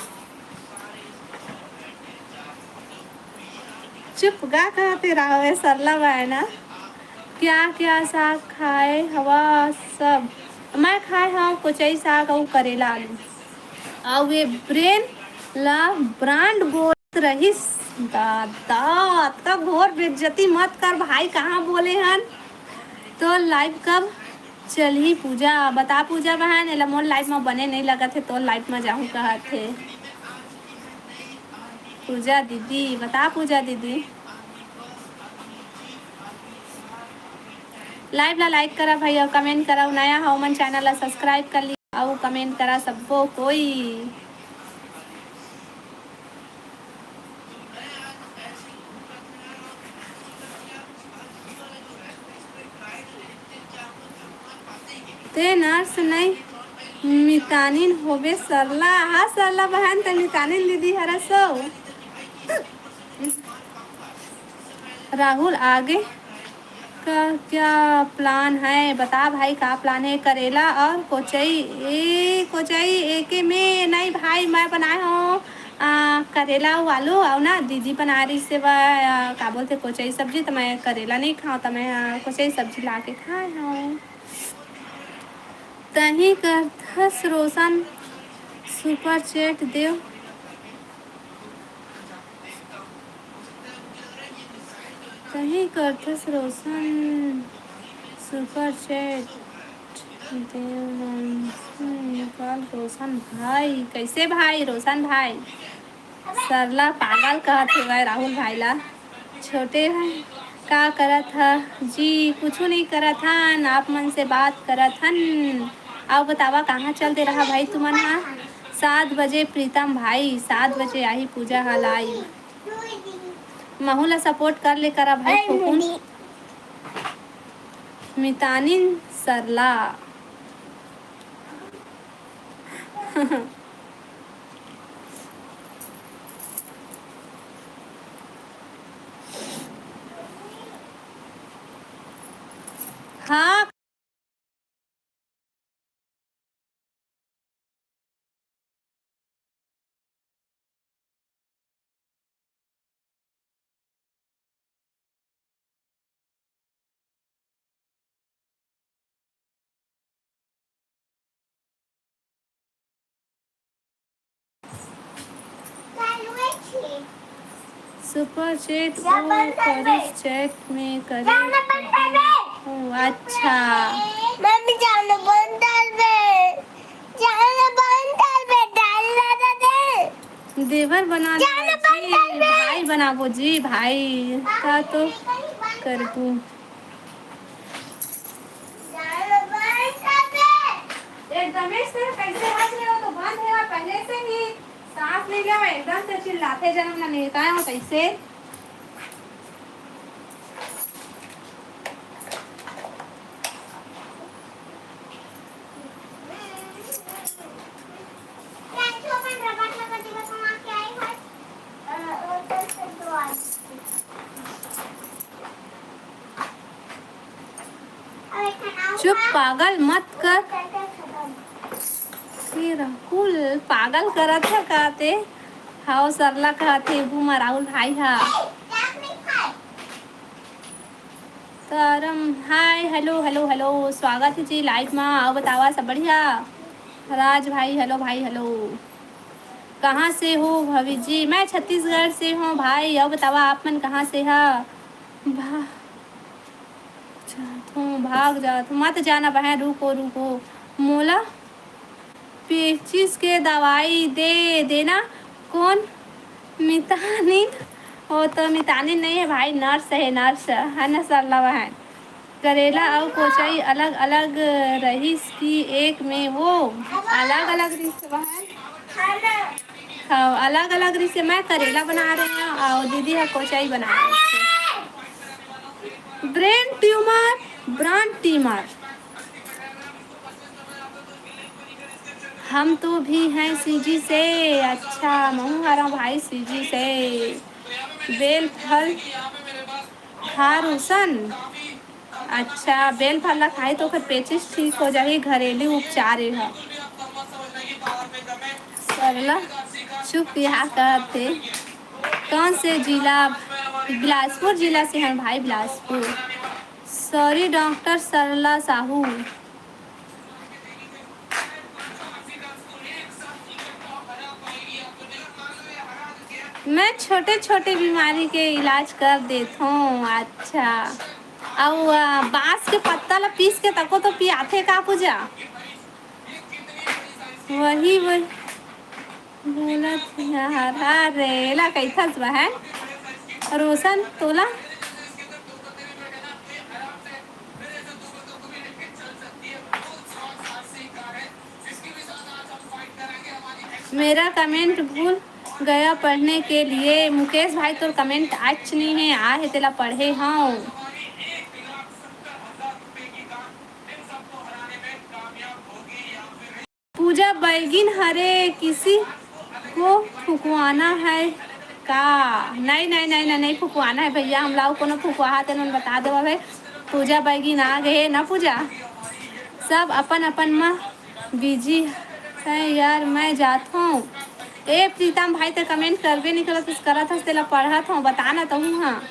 चुप गा कहाँ पे रहो, ए सरला बाय ना। क्या क्या साग खाए हवा सब? मैं खाए हव कोचई साग अउ करेला आलू। अउ ये ब्रेन ला ब्रांड बोलत रहिस। दादा, अतका घोर बेइज्जती मत कर भाई, कहाँ बोले हन? तो live कब चलही पूजा? बता पूजा बहन, एला मोर live म बने नइ लगत हे, तोर live म जाहूँ कहत हे। पूजा दीदी, बता पूजा दीदी। Live ला like करा भाई, अउ comment करा, नया हो मन channel ला subscribe कर ली, अउ comment करा सब्बो कोई। ते nurse नई मितानिन होबे सरला। हाँ सरला बहन, ते मितानिन दीदी हरस ओ। राहुल आगे का क्या plan है? बता भाई, का plan है? करेला और कोचई, ए कोचई एके में नहीं भाई, मैं बनाए हूँ आ, करेला अउ आलू, अउ ना दीदी बना रही से बा, आ, का बोलते, कोचई सब्जी, तो मैं करेला नहीं खाऊँ, तो मैं आ, कोचई सब्जी ला के खाए हूँ। तही करथस रोशन, super chat देव। तही करथस रोशन, super chat देव। रोशन भाई, कैसे भाई रोशन भाई? सरला पागल कहत हेवय राहुल भाई ला। छोटे भाई, का करत ह जी? कुछु नहीं करत हन, आप मन से बात करत हन। अउ बतावा, कहाँ चल दे रहा भाई तुमन हा? सात बजे प्रीतम भाई, सात बजे आही पूजा हा live। महू ला support कर ले करा भाई फुकुन। मितानिन सरला। हाँ। Super chat वो करिस, chat में करिस। ओ, अच्छा। मम्मी जानो बंदर में, जानो बंदर में डाल दे। देवर बना ले जी, भाई बनाबो जी, भाई का तो करबू। एकदम से कैसे हंस रहे हो, तो बंद है पहले से ही। सांस नहीं लेवा, एकदम से चिल्लाथे, जन्म न नेता हो कैसे। चुप, पागल मत कर। ए राहुल, पागल करत हे का ते? हाव, सरला कहत हे, बूमा राहुल भाई हा। तारम, हाय, हेलो, हेलो, हेलो, स्वागत हे जी live मा। अउ बतावा, सब बढ़िया? राज भाई, हेलो भाई, हेलो। कहाँ से हो भवी जी? मैं छत्तीसगढ़ से हूँ भाई। अउ बतावा, आप मन कहाँ से हा? भा-, जात हूँ, भाग जात हूँ। मत जाना बहन, रुको, रुको। मोला पेचिस के दवाई दे देना। कौन? मितानिन? वो तो मितानिन नहीं है भाई, nurse है, nurse है ना सरला बहन। करेला अउ कोचई अलग-अलग रहिस कि एक में? वो अलग-अलग रहिस बहन। हाँ, अलग-अलग रहिस। मैं करेला बना रहे हूँ अउ दीदी ह कोचई बना रही है। Brain tumor, brain tumor। हम तो भी हैं सीजी से। अच्छा, महू हरा भाई सीजी से। बेल फल खा रोशन। अच्छा, बेल फल ला खाए तो ओकर पेचिस ठीक हो जाही, घरेलू उपचार ए ह। सरला चुप, यहाँ कहते कौन से जिला? बिलासपुर जिला से हैं भाई, बिलासपुर। Sorry doctor Sarla Sahu. मैं छोटे छोटे बीमारी के इलाज कर देथों। अच्छा, अउ बांस के पत्ता ला पीस के तको तो पियाथे का पूजा? वही वही बोलत यार। अरे ला कैथस बहन रोशन तोला। मेरा कमेंट भूल गया पढ़ने के लिए। मुकेश भाई, तोर कमेंट आच नहीं है, आ है तेला पढ़े हूँ। पूजा बैगिन हरे, किसी को फुकवाना है का? नहीं, नहीं, नहीं, नहीं, नहीं फुकवाना है भैया, हमला कोनो फुकवाहा तेन बता देवा भाई। पूजा बैगिन आ गए ना पूजा, सब अपन अपन म बिजी है यार, मैं जात हूँ। ए प्रीतम भाई, ते कमेंट करबे नहीं करत हस, करत हस, तेला पढ़त हूँ, बता ना तहूँ। हाँ,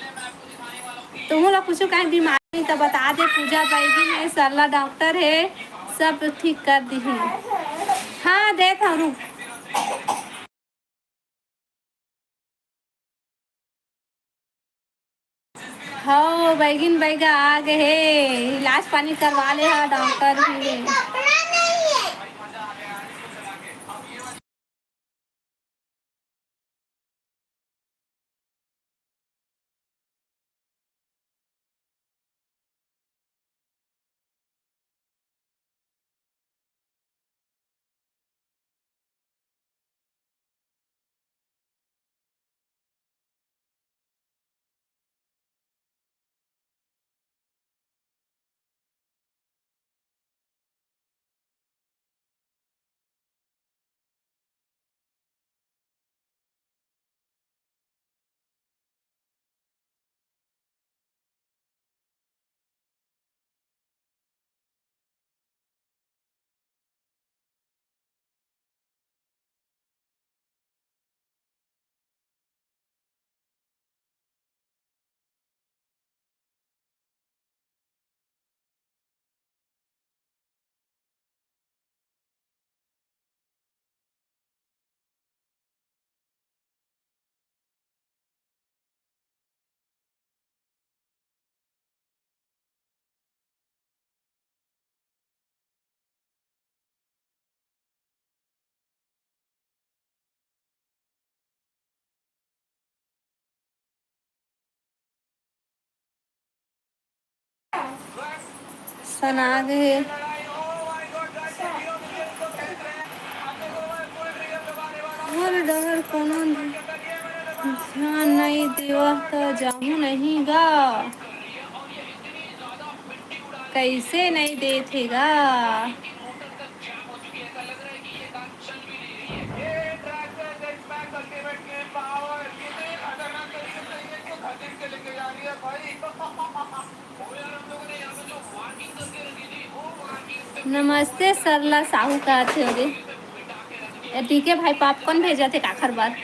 तुहूँ ला कुछ कहीं बीमारी नहीं तो बता दे, पूजा बैगिन है, सरला डॉक्टर है, सब ठीक कर दीही। हाँ, देत हूँ, रुक। हव, बैगिन बैगा आ गए हे, इलाज पानी करवा ले हा, डॉक्टर भी हे। सना गे हे। हर डहर कोनो ध्यान नइ देवह त जाहूं नहीं गा। कइसे नइ देत हे गा? नमस्ते सरला साहू, का थे रे? ए, डीके भाई पॉपकॉर्न भेजत हे काखर बर।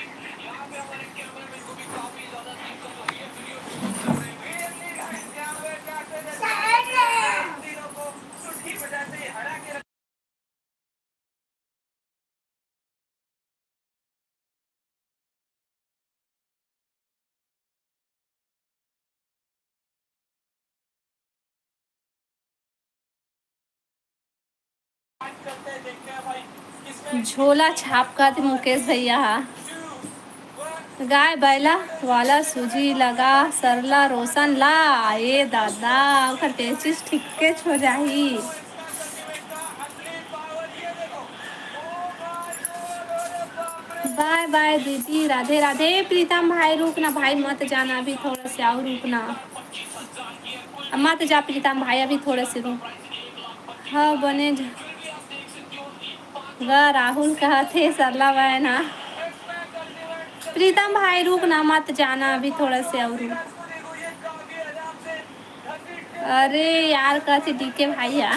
झोला छाप का थे मुकेश भैया हा। गाय बैला वाला सूजी लगा सरला रोशन ला। ए दादा, ओकर पेचिस ठीकेच हो जाही। बाय बाय दीदी, राधे राधे। प्रीतम भाई, रुक ना भाई, मत जाना, अभी थोड़ा से और रुक ना। मत जा प्रीतम भाई, अभी थोड़ा से रुक। हाँ, बने जा। गा राहुल कहत हे सरला बहन हा। प्रीतम भाई रुक ना, मत जाना, अभी थोड़ा से और रुक। अरे यार, कहत हे डीके भाई हा।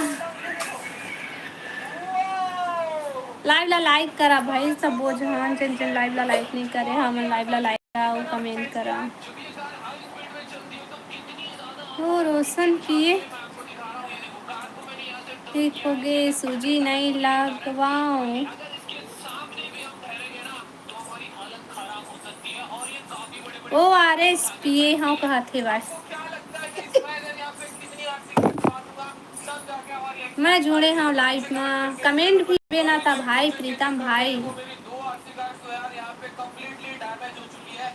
लाइव ला लाइक करा भाई, सब वो जहान जिन जिन लाइव ला लाइक नहीं करे, हमन लाइव ला लाइक करा और कमेंट करा। ओ रोशन पिए ठीक हो गे, सूजी नहीं लगवाऊं। ओ आर एस पिए हव कहत हे बस। मैं जुड़े हव लाइव मा, कमेंट भी देना था भाई प्रीतम भाई।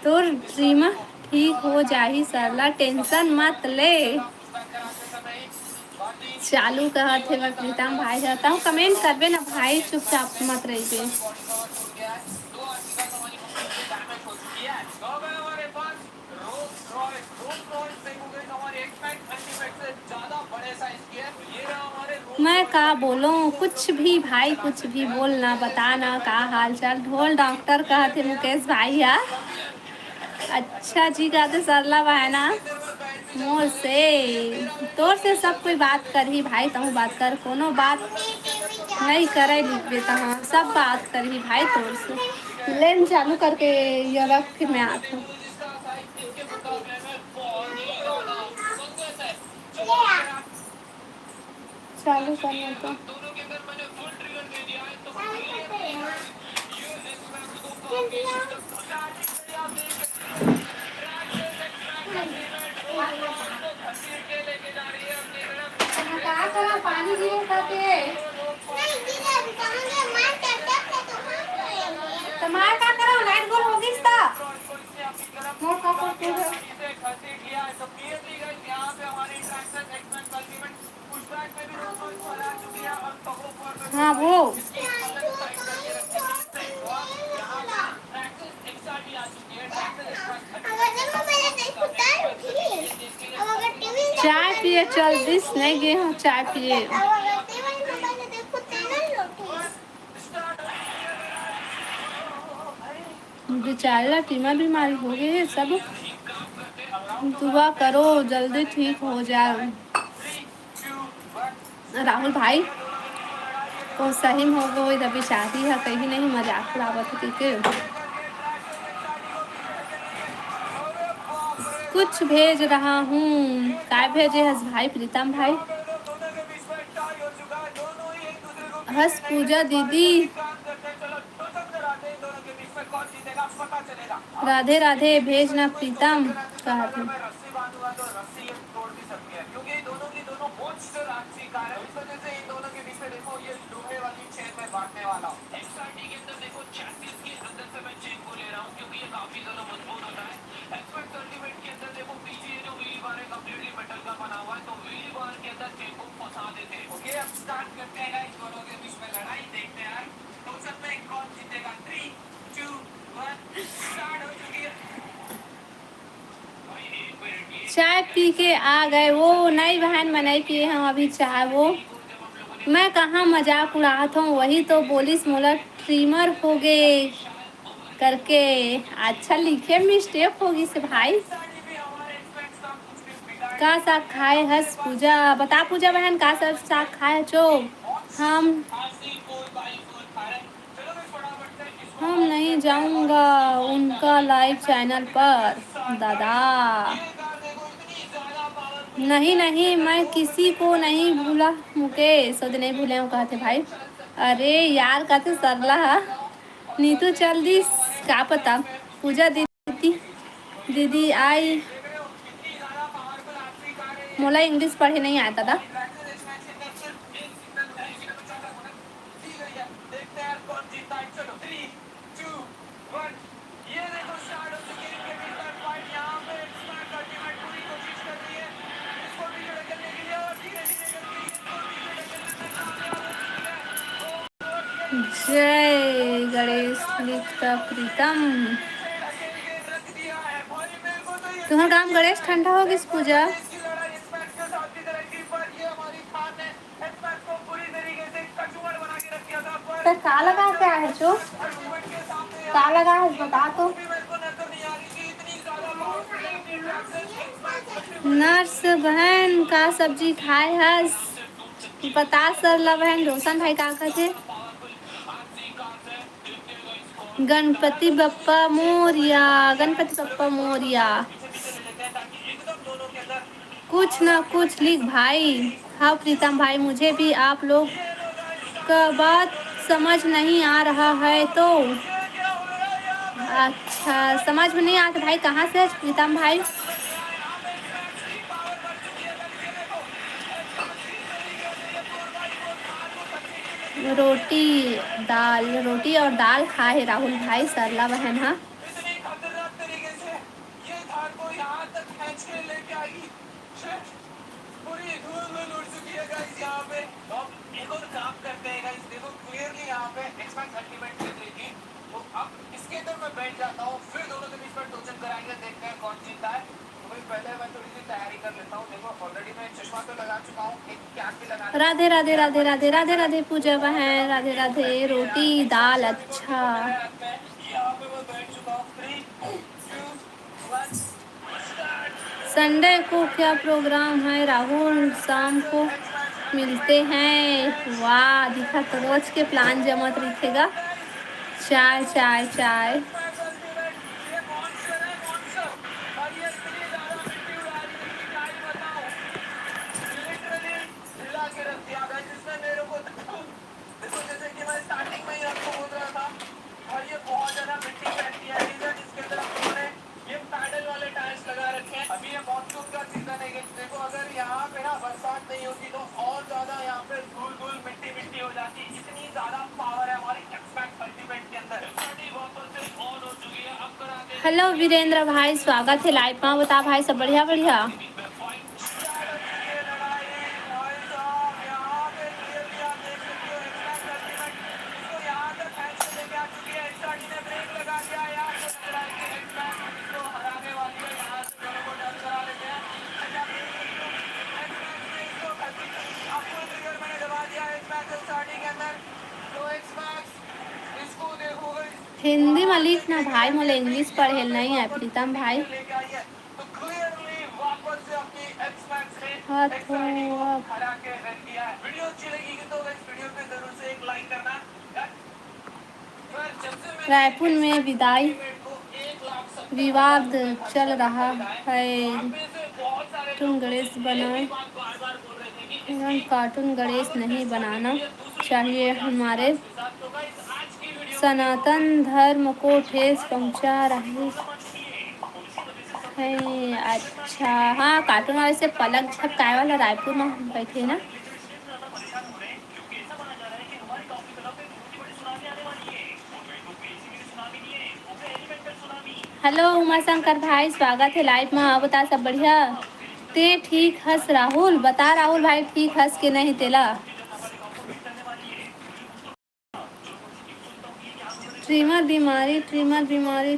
तोर ड्रीम ठीक हो जाही सरला, टेंशन मत ले। चालू कहत हे बा प्रीतम भाई ह, तहूँ कमेंट करबे ना भाई, चुपचाप मत रहिबे। मैं का बोलूं, कुछ भी भाई, कुछ भी बोल ना, बता ना का हाल चाल। ढोल डॉक्टर कहत हे मुकेश भाई हा। अच्छा जी, कहत हे सरला बहना। मोर से, तोर से सब कोई बात करही भाई, तहूँ बात कर, कोनो बात नहीं करे लिखबे तहाँ, सब बात करही भाई तोर से। लेन चालू करके ये रख, फिर मैं आत हूँ। चालू करना तो। का करा, पानी गिरे खाते। तो मार का करा, लाइट गोल हो गई ता। मोर का कर तू है। हाँ वो। चाय पिए चल दिस, नहीं गए हम चाय पिए। बेचारा टीमा बीमारी हो गई है सब। दुआ करो जल्दी ठीक हो जाए। राहुल भाई को सही में हो गो, इधर बेचारी है, कहीं नहीं मजाक उड़ावत है के। कुछ भेज रहा हूँ। काय भेजे हस भाई, प्रीतम भाई? हस पूजा दीदी। राधे राधे, भेज ना प्रीतम, कहा थे। चाय पी के आ गए वो। नहीं बहन, मैं नहीं पिए हूँ अभी चाय वो। मैं कहाँ मजाक उड़ात हूँ, वही तो बोलिस मोला ट्रिमर हो गए करके। अच्छा लिखे, मिस्टेक हो गई से भाई। का साग खाए हस पूजा? बता पूजा बहन, का सब साग खाए हचो? हम हम नहीं जाऊंगा उनका लाइव चैनल पर दादा। नहीं नहीं, मैं किसी को नहीं भूला मुकेश, ओदे नहीं भूले हूँ कहते भाई। अरे यार कहते सरला हा। नीतू चल दिस का पता। पूजा दीदी, दीदी आई। मोला इंग्लिश पढ़े नहीं आता था। जय गणेश लिखता प्रीतम। तुम्हार गांव गणेश ठंडा हो गइस पूजा। तो का लगा के आए हचो? का लगा है बता तो। नर्स बहन का सब्जी खाए हस? बता सरला बहन, रोशन भाई का कहते? गणपति बप्पा मोरिया, गणपति बप्पा मोरिया। कुछ ना कुछ लिख भाई। हाँ प्रीतम भाई, मुझे भी आप लोग का बात समझ नहीं आ रहा है तो। अच्छा, समझ में नहीं आता भाई, कहाँ से है प्रीतम भाई? रोटी दाल, रोटी और दाल खाए है राहुल भाई, सरला बहन हा। राधे राधे राधे राधे राधे राधे राधे पूजा बहन, राधे राधे। रोटी दाल अच्छा। संडे को क्या प्रोग्राम है राहुल? शाम को मिलते हैं। वाह, दिखा तो रोज के प्लान जमत रहिथे गा। चाय, चाय, चाय। हेलो वीरेंद्र भाई, स्वागत है लाइव मा। बता भाई, सब बढ़िया? बढ़िया। हिंदी में लिख ना भाई, मोला इंग्लिश पढ़े ल नहीं आए प्रीतम भाई। हाँ तो अब रायपुर में विदाई विवाद चल रहा है। तुम गणेश बनाए, हम कार्टून गणेश नहीं बनाना चाहिए। हमारे सनातन धर्म को ठेस पहुंचा रहे हैं। अच्छा, हाँ, कार्टून वाले से पलक झपकाए वाला रायपुर में बैठे ना। हेलो उमा शंकर भाई, स्वागत है लाइव में। आप बता, सब बढ़िया? ते ठीक हस राहुल? बता राहुल भाई, ठीक हस के नहीं तेला? ट्रिमर बीमारी, ट्रिमर बीमारी।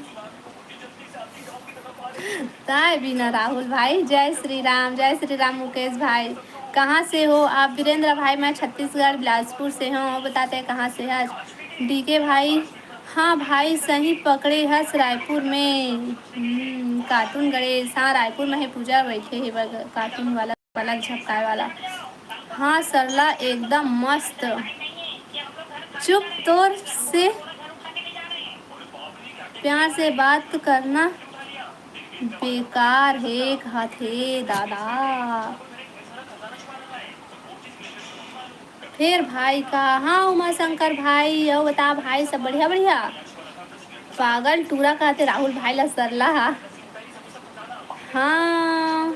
ताय बिना राहुल भाई, जय श्री राम, जय श्री राम मुकेश भाई। कहाँ से हो आप? वीरेंद्र भाई, मैं छत्तीसगढ़ बिलासपुर से हूँ। बताते हैं कहाँ से है आज? डीके भाई, हाँ भाई, सही पकड़े हस रायपुर में। हम्म, कार्टून गणेश, हाँ, रायपुर में है पूजा, बैठे है बग-, कार्टून वाला, पलक झपकाए वाला। हाँ सरला, एकदम मस्त। चुप तोर से प्यार से बात करना बेकार हे, कहत हे दादा। फेर भाई का, हाँ उमा शंकर भाई, अउ बता भाई, सब बढ़िया बढ़िया? पागल टूरा कहते राहुल भाई ला सरला हा। हाँ।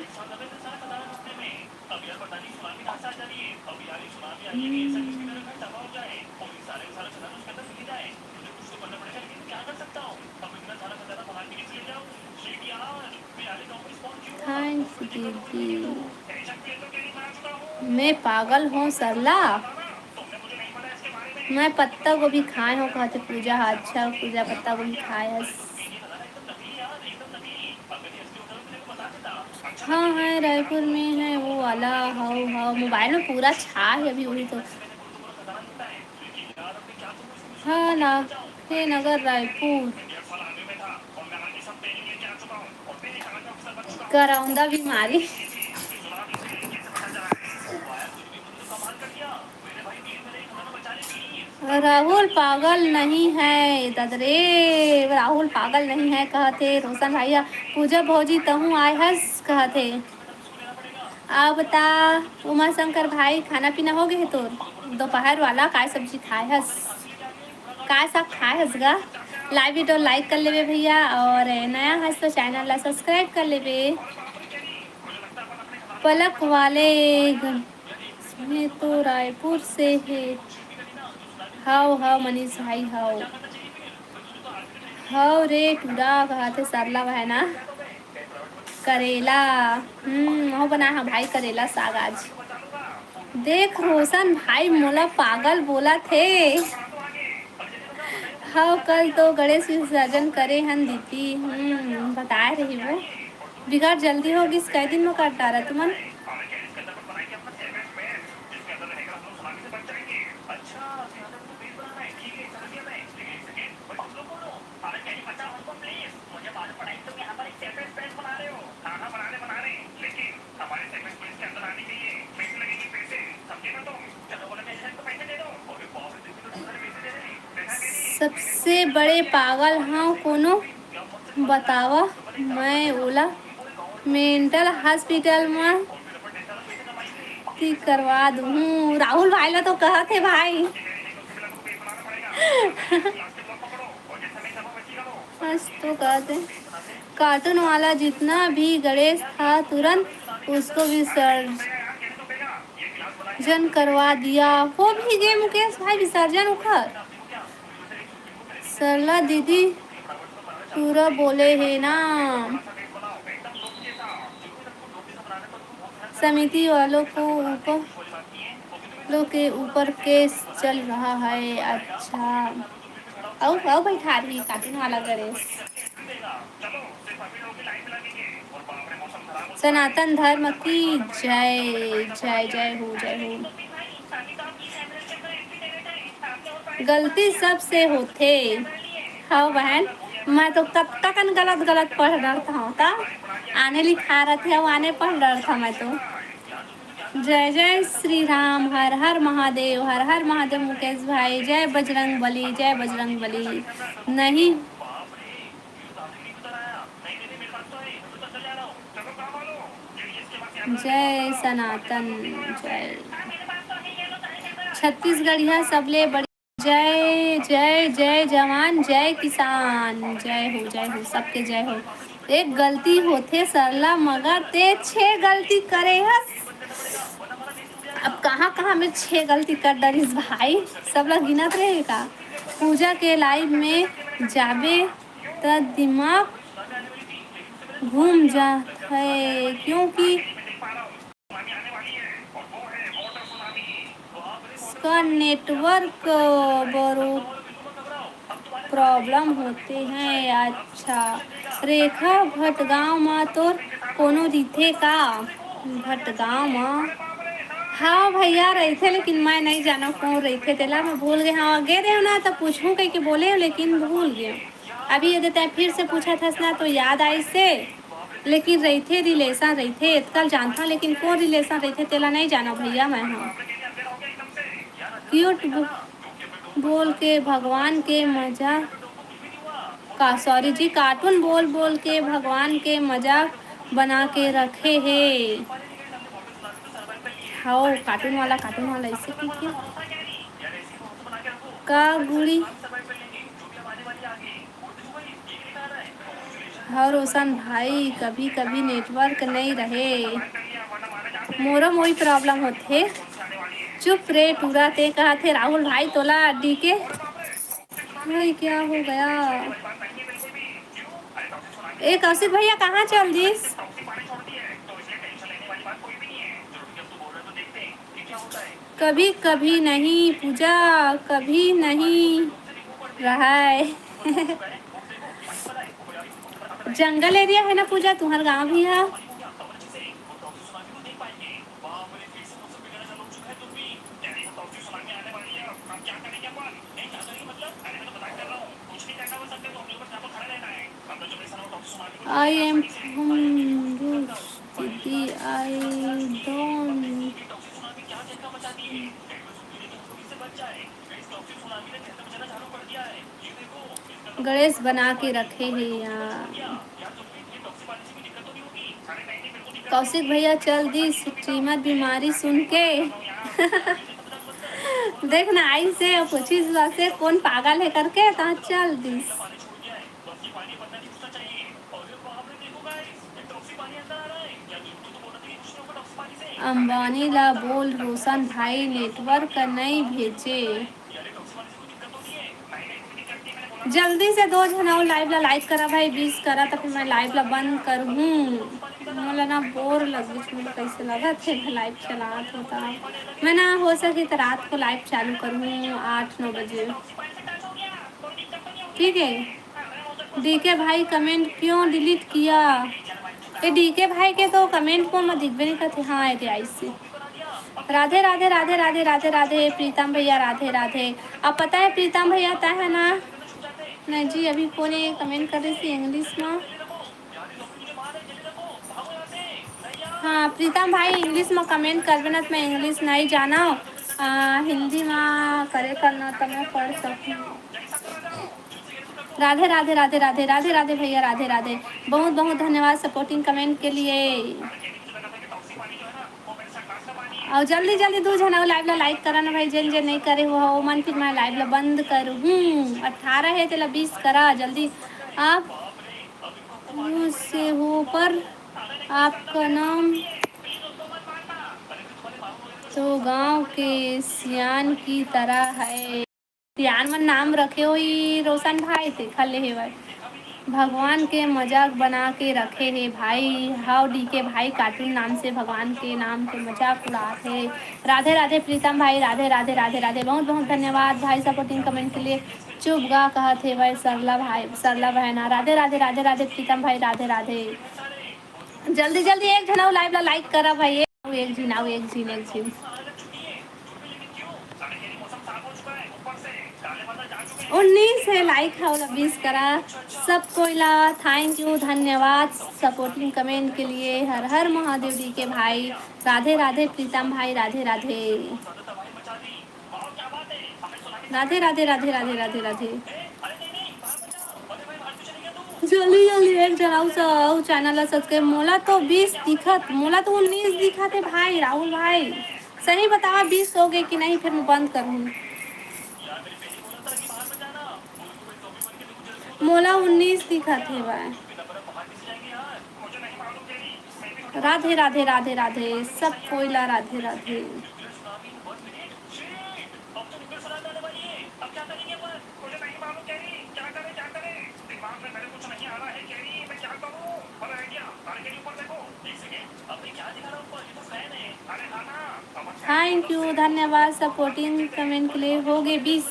थैंक्स दीदी। मैं पागल हूँ सरला, मैं पत्ता गोभी खाए हूँ, कहते पूजा हा। अच्छा, पूजा पत्ता गोभी खाए हस। हाँ है, रायपुर में है वो वाला। हाउ हाउ, मोबाइल में पूरा छा है अभी, वही तो। हाँ ना, हे नगर रायपुर। करौंदा बीमारी। राहुल पागल नहीं है, ददरे, राहुल पागल नहीं है, कहते रोशन भैया। पूजा भौजी, तहूँ आए हस, कहते। अब बता, उमा शंकर भाई, खाना पीना हो गए हे तोर? दोपहर वाला काय सब्जी खाए हस? काय साग खाए हस गा? लाइव वीडियो लाइक कर लेबे भैया, और नया हस तो चैनल ला सब्सक्राइब कर लेबे। पलक वाले गन-, मैं तो रायपुर से हे। हाव, हाव मनीष भाई, हाव। हाव रे टूरा, कहाथे सरला बहना। करेला, हम्म, महूँ बनाए हँव भाई करेला साग आज। देख रोशन भाई मोला पागल बोलत हे। हव, कल तो गणेश विसर्जन करे हन दीदी, हम्म, बताए रही वो। बिगाड़ जल्दी हो गिस, कै दिन म काट डारा तुमन? बड़े पागल हव कोनो, बतावा मैं ओला mental hospital म ठीक करवा दूहूँ। राहुल भाई ला तो कहत हे भाई। आज तो कहत हे, cartoon वाला जितना भी गणेश था, तुरंत उसको विसर्जन करवा दिया। हो भी गे मुकेश भाई विसर्जन उखर। सरला दीदी पूरा बोले हे ना। समिति वालों को ऊपर, लोग के ऊपर case चल रहा है। अच्छा, अउ अउ बैठा रही cartoon वाला गणेश। सनातन धर्म की जय, जय जय हो, जय हो। गलती सबसे होथे। हव बहन, मैं तो कतका कन गलत गलत पढ़ डरत हव, त आने लिखा रथे अउ आने पढ़ डरत हव मैं तो। जय जय श्री राम, हर हर महादेव, हर हर महादेव मुकेश भाई, जय बजरंग बली, जय बजरंग बली। नहीं, जय सनातन, जय छत्तीसगढ़िया, सबले बड़ी जय, जय, जय जवान, जय किसान, जय हो, जय हो, सबके जय हो। एक गलती होथे सरला, मगर ते छे गलती करे हस। अब कहाँ कहाँ में छे गलती कर डरिस भाई, सब ला गिनत रहे का? पूजा के live में जाबे त दिमाग घूम जात है, क्योंकि इसका network बरो problem होते हैं। अच्छा, रेखा भटगांव म तोर कोनो रहिथे का? भटगांव म? हाँ भैया, रहिथे, लेकिन मैं नहीं जाना कौन रहिथे तेला, मैं भूल गए। हाँ, गे रहे ना, तब पूछूं कह के बोले, लेकिन भूल गए। अभी यदि तैं फिर से पूछत हस ना, तो याद आइस हे, लेकिन रहिथे, relation रहिथे, एतका ल जानथंव, लेकिन कोन relation रहिथे, तेला नइ जानव भैया मैं ह। Cute ब-, बोल के भगवान के मजा का, sorry जी, cartoon बोल बोल के भगवान के मजाक बना के रखे हे। हव, cartoon वाला, cartoon वाला, ऐसे की क्या? का गुड़ी? हव रोशन भाई, कभी कभी network नइ रहे, मोरो मोई problem होथे। चुप रे टूरा, ते कहत हे राहुल भाई तोला डीके। भाई क्या हो गया? ए कौशिक भैया कहाँ चल दिस? कभी कभी नहीं पूजा, कभी नहीं रहय। जंगल area है ना पूजा, तुहर गांव भी है। I am from Bush, दीदी, I don't गणेश बना के रखे हे यार। कौशिक भैया चल दिस streamer बीमारी सुन के। देख ना, आइस हे अउ पूछिस बस हे, कोन पागल हे करके, त चल दिस। अंबानी ला बोल, रोशन भाई network नइ भेजे। जल्दी से दो झन अउ live ला like करा भाई, wish करा, त फिर मैं live ला बंद करहूँ। मोला ना bore लगिस, मोला कैसे लगत हे, मैं live चलात हों त। मैं ना हो सके त रात को live चालू करहूँ आठ नौ बजे, ठीक है। डीके भाई comment क्यों delete किया? ए डीके भाई के तो comment को मैं दिखबे नहीं करते। हाँ, ये आइस हे। राधे राधे राधे राधे राधे राधे प्रीतम भैया, राधे राधे। अब पता है प्रीतम भैया, ता है ना, नहीं जी, अभी कोने comment कर रही थी English में। हाँ प्रीतम भाई, English में comment करबे ना, तो मैं English नहीं जाना, आ, हिंदी में करे करना तो मैं पढ़ सकूँ। राधे राधे राधे राधे राधे राधे भैया, राधे राधे। बहुत बहुत धन्यवाद सपोर्टिंग कमेंट के लिए। और जल्दी जल्दी दू झन अउ लाइव ला लाइक करा ना भाई, जेन जेन नहीं करे हो ओमन, फिर मैं लाइव ला बंद करूँ। हम्म, अठारह है, तेला बीस करा जल्दी। आप से हो पर आपका नाम तो गांव के सियान की तरह है। सियान मन नाम रखे होई रोशन भाई, तेखर ले हेवय। भगवान के मजाक बना के रखे हे भाई। हाव डीके भाई, कार्टून नाम से भगवान के नाम के मजाक उड़ात हे। राधे राधे प्रीतम भाई, राधे राधे राधे राधे। बहुत बहुत धन्यवाद भाई सपोर्टिंग कमेंट के लिए। चुप गा कहत हेवय सरला भाई, सरला बहना। राधे राधे राधे राधे प्रीतम भाई, राधे राधे। जल्दी जल्दी एक झन अउ लाइव ला लाइक करा भाई। एक, एक झिन, अउ एक झिन, एक झिन। उन्नीस है लाइक, हा ओला बीस करा। सब कोई ला थैंक यू, धन्यवाद सपोर्टिंग कमेंट के लिए। हर हर महादेव डीके भाई, राधे राधे प्रीतम भाई, राधे राधे। राधे राधे राधे राधे राधे राधे। जल्दी जल्दी एक झन अउ स-, अउ चैनल ला सब्सक्राइब। मोला तो बीस दिखत, मोला तो उन्नीस दिखत हे भाई राहुल भाई। सही बतावा, बीस हो गए कि नहीं, फिर मैं बंद करूँ। मोला उन्नीस दिखत हे भाई। राधे राधे राधे राधे, सब कोई ला राधे राधे। थैंक यू, धन्यवाद सपोर्टिंग कमेंट के लिए। हो गए बीस,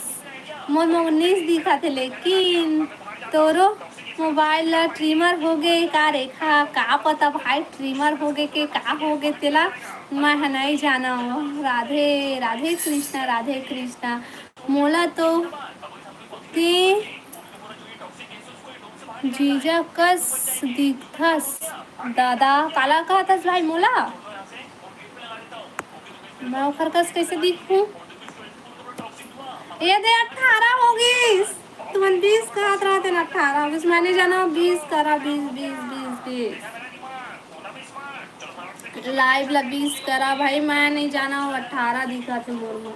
मोर में उन्नीस दिखत हे, लेकिन तोरो मोबाइल ला ट्रिमर हो गए का रेखा? का पता भाई, ट्रिमर हो गए के का हो गए तेला, मैं ह नहीं जानव। राधे राधे कृष्णा, राधे कृष्णा। मोला तो ते जीजा कस दिखथस दादा। काला कहथस भाई मोला? मैं ओखर कस कैसे दिखूं? ये दे, अठारह हो गईस। तुमन बीस कहत रहते ना, अठारह हो गईस। मैं नहीं जाना, बीस करा, बीस, बीस, बीस, बीस। लाइव ला बीस करा भाई, मैं नहीं जाना, अठारह दिखत हे मोर में।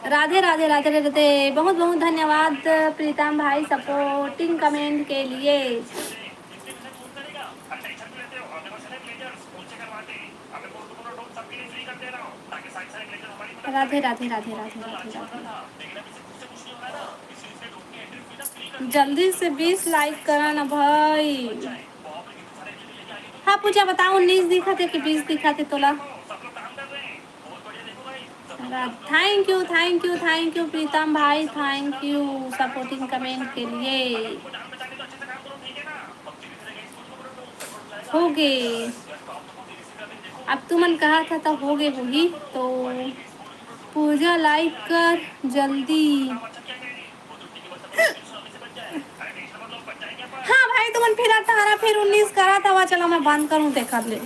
राधे राधे राधे राधे, बहुत बहुत धन्यवाद प्रीतम भाई सपोर्टिंग कमेंट के लिए। राधे राधे राधे राधे राधे राधे। जल्दी से बीस लाइक करा ना भाई। हाँ पूजा, बताओ, उन्नीस दिखत हे कि बीस दिखत हे तोला? Thank you, thank you, thank you Pritam भाई, थैंक यू सपोर्टिंग कमेंट के लिए। हो गए, अब तुमन कहा था तो हो गए होही तो पूजा लाइक कर जल्दी। हाँ भाई, तुमन फिर अठारह, फिर उन्नीस करा था, चलो मैं बंद करूँ, देखा ले।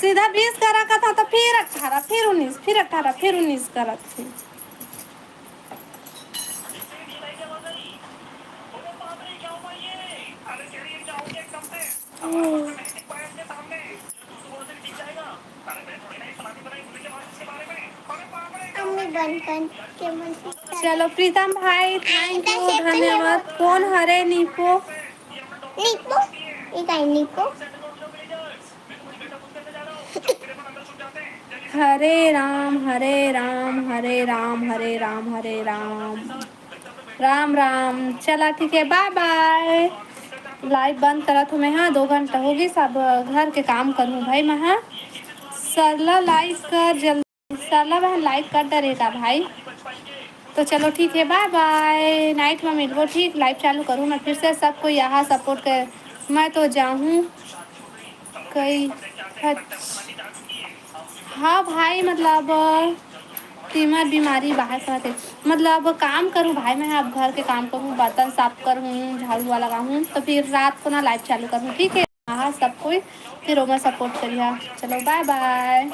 सीधा बीस करा का था तो फिर अठारह, फिर उन्नीस, फिर अठारह, फिर उन्नीस करत थे। चलो प्रीतम भाई, थैंक यू, धन्यवाद। कौन हरे नीपो? नीपो? ये काय नीपो? हरे राम, हरे राम, हरे राम, हरे राम, हरे राम। राम राम। चला ठीक है, बाय बाय। लाइव बंद करत हूँ मैं, हाँ, दो घंटा हो गई, सब घर के काम करूँ भाई मैं, हाँ। सरला लाइक कर जल्दी, सरला बहन लाइक कर दे रेखा भाई। तो चलो ठीक है, बाय बाय, नाइट में मिलबो, ठीक। लाइव चालू करूँ मैं फिर से, सबको यहाँ सपोर्ट कर। मैं तो जाऊँ कई, अच्छा। हाँ भाई, मतलब तीमर बीमारी बाहर से आते, मतलब काम करूँ भाई मैं, अब घर के काम करूँ, बर्तन साफ करूँ, झाड़ू वाला लगाऊँ, तो फिर रात को ना लाइव चालू करूँ, ठीक है। हाँ, सब कोई फिर ओमा सपोर्ट करिहा। चलो, बाय बाय।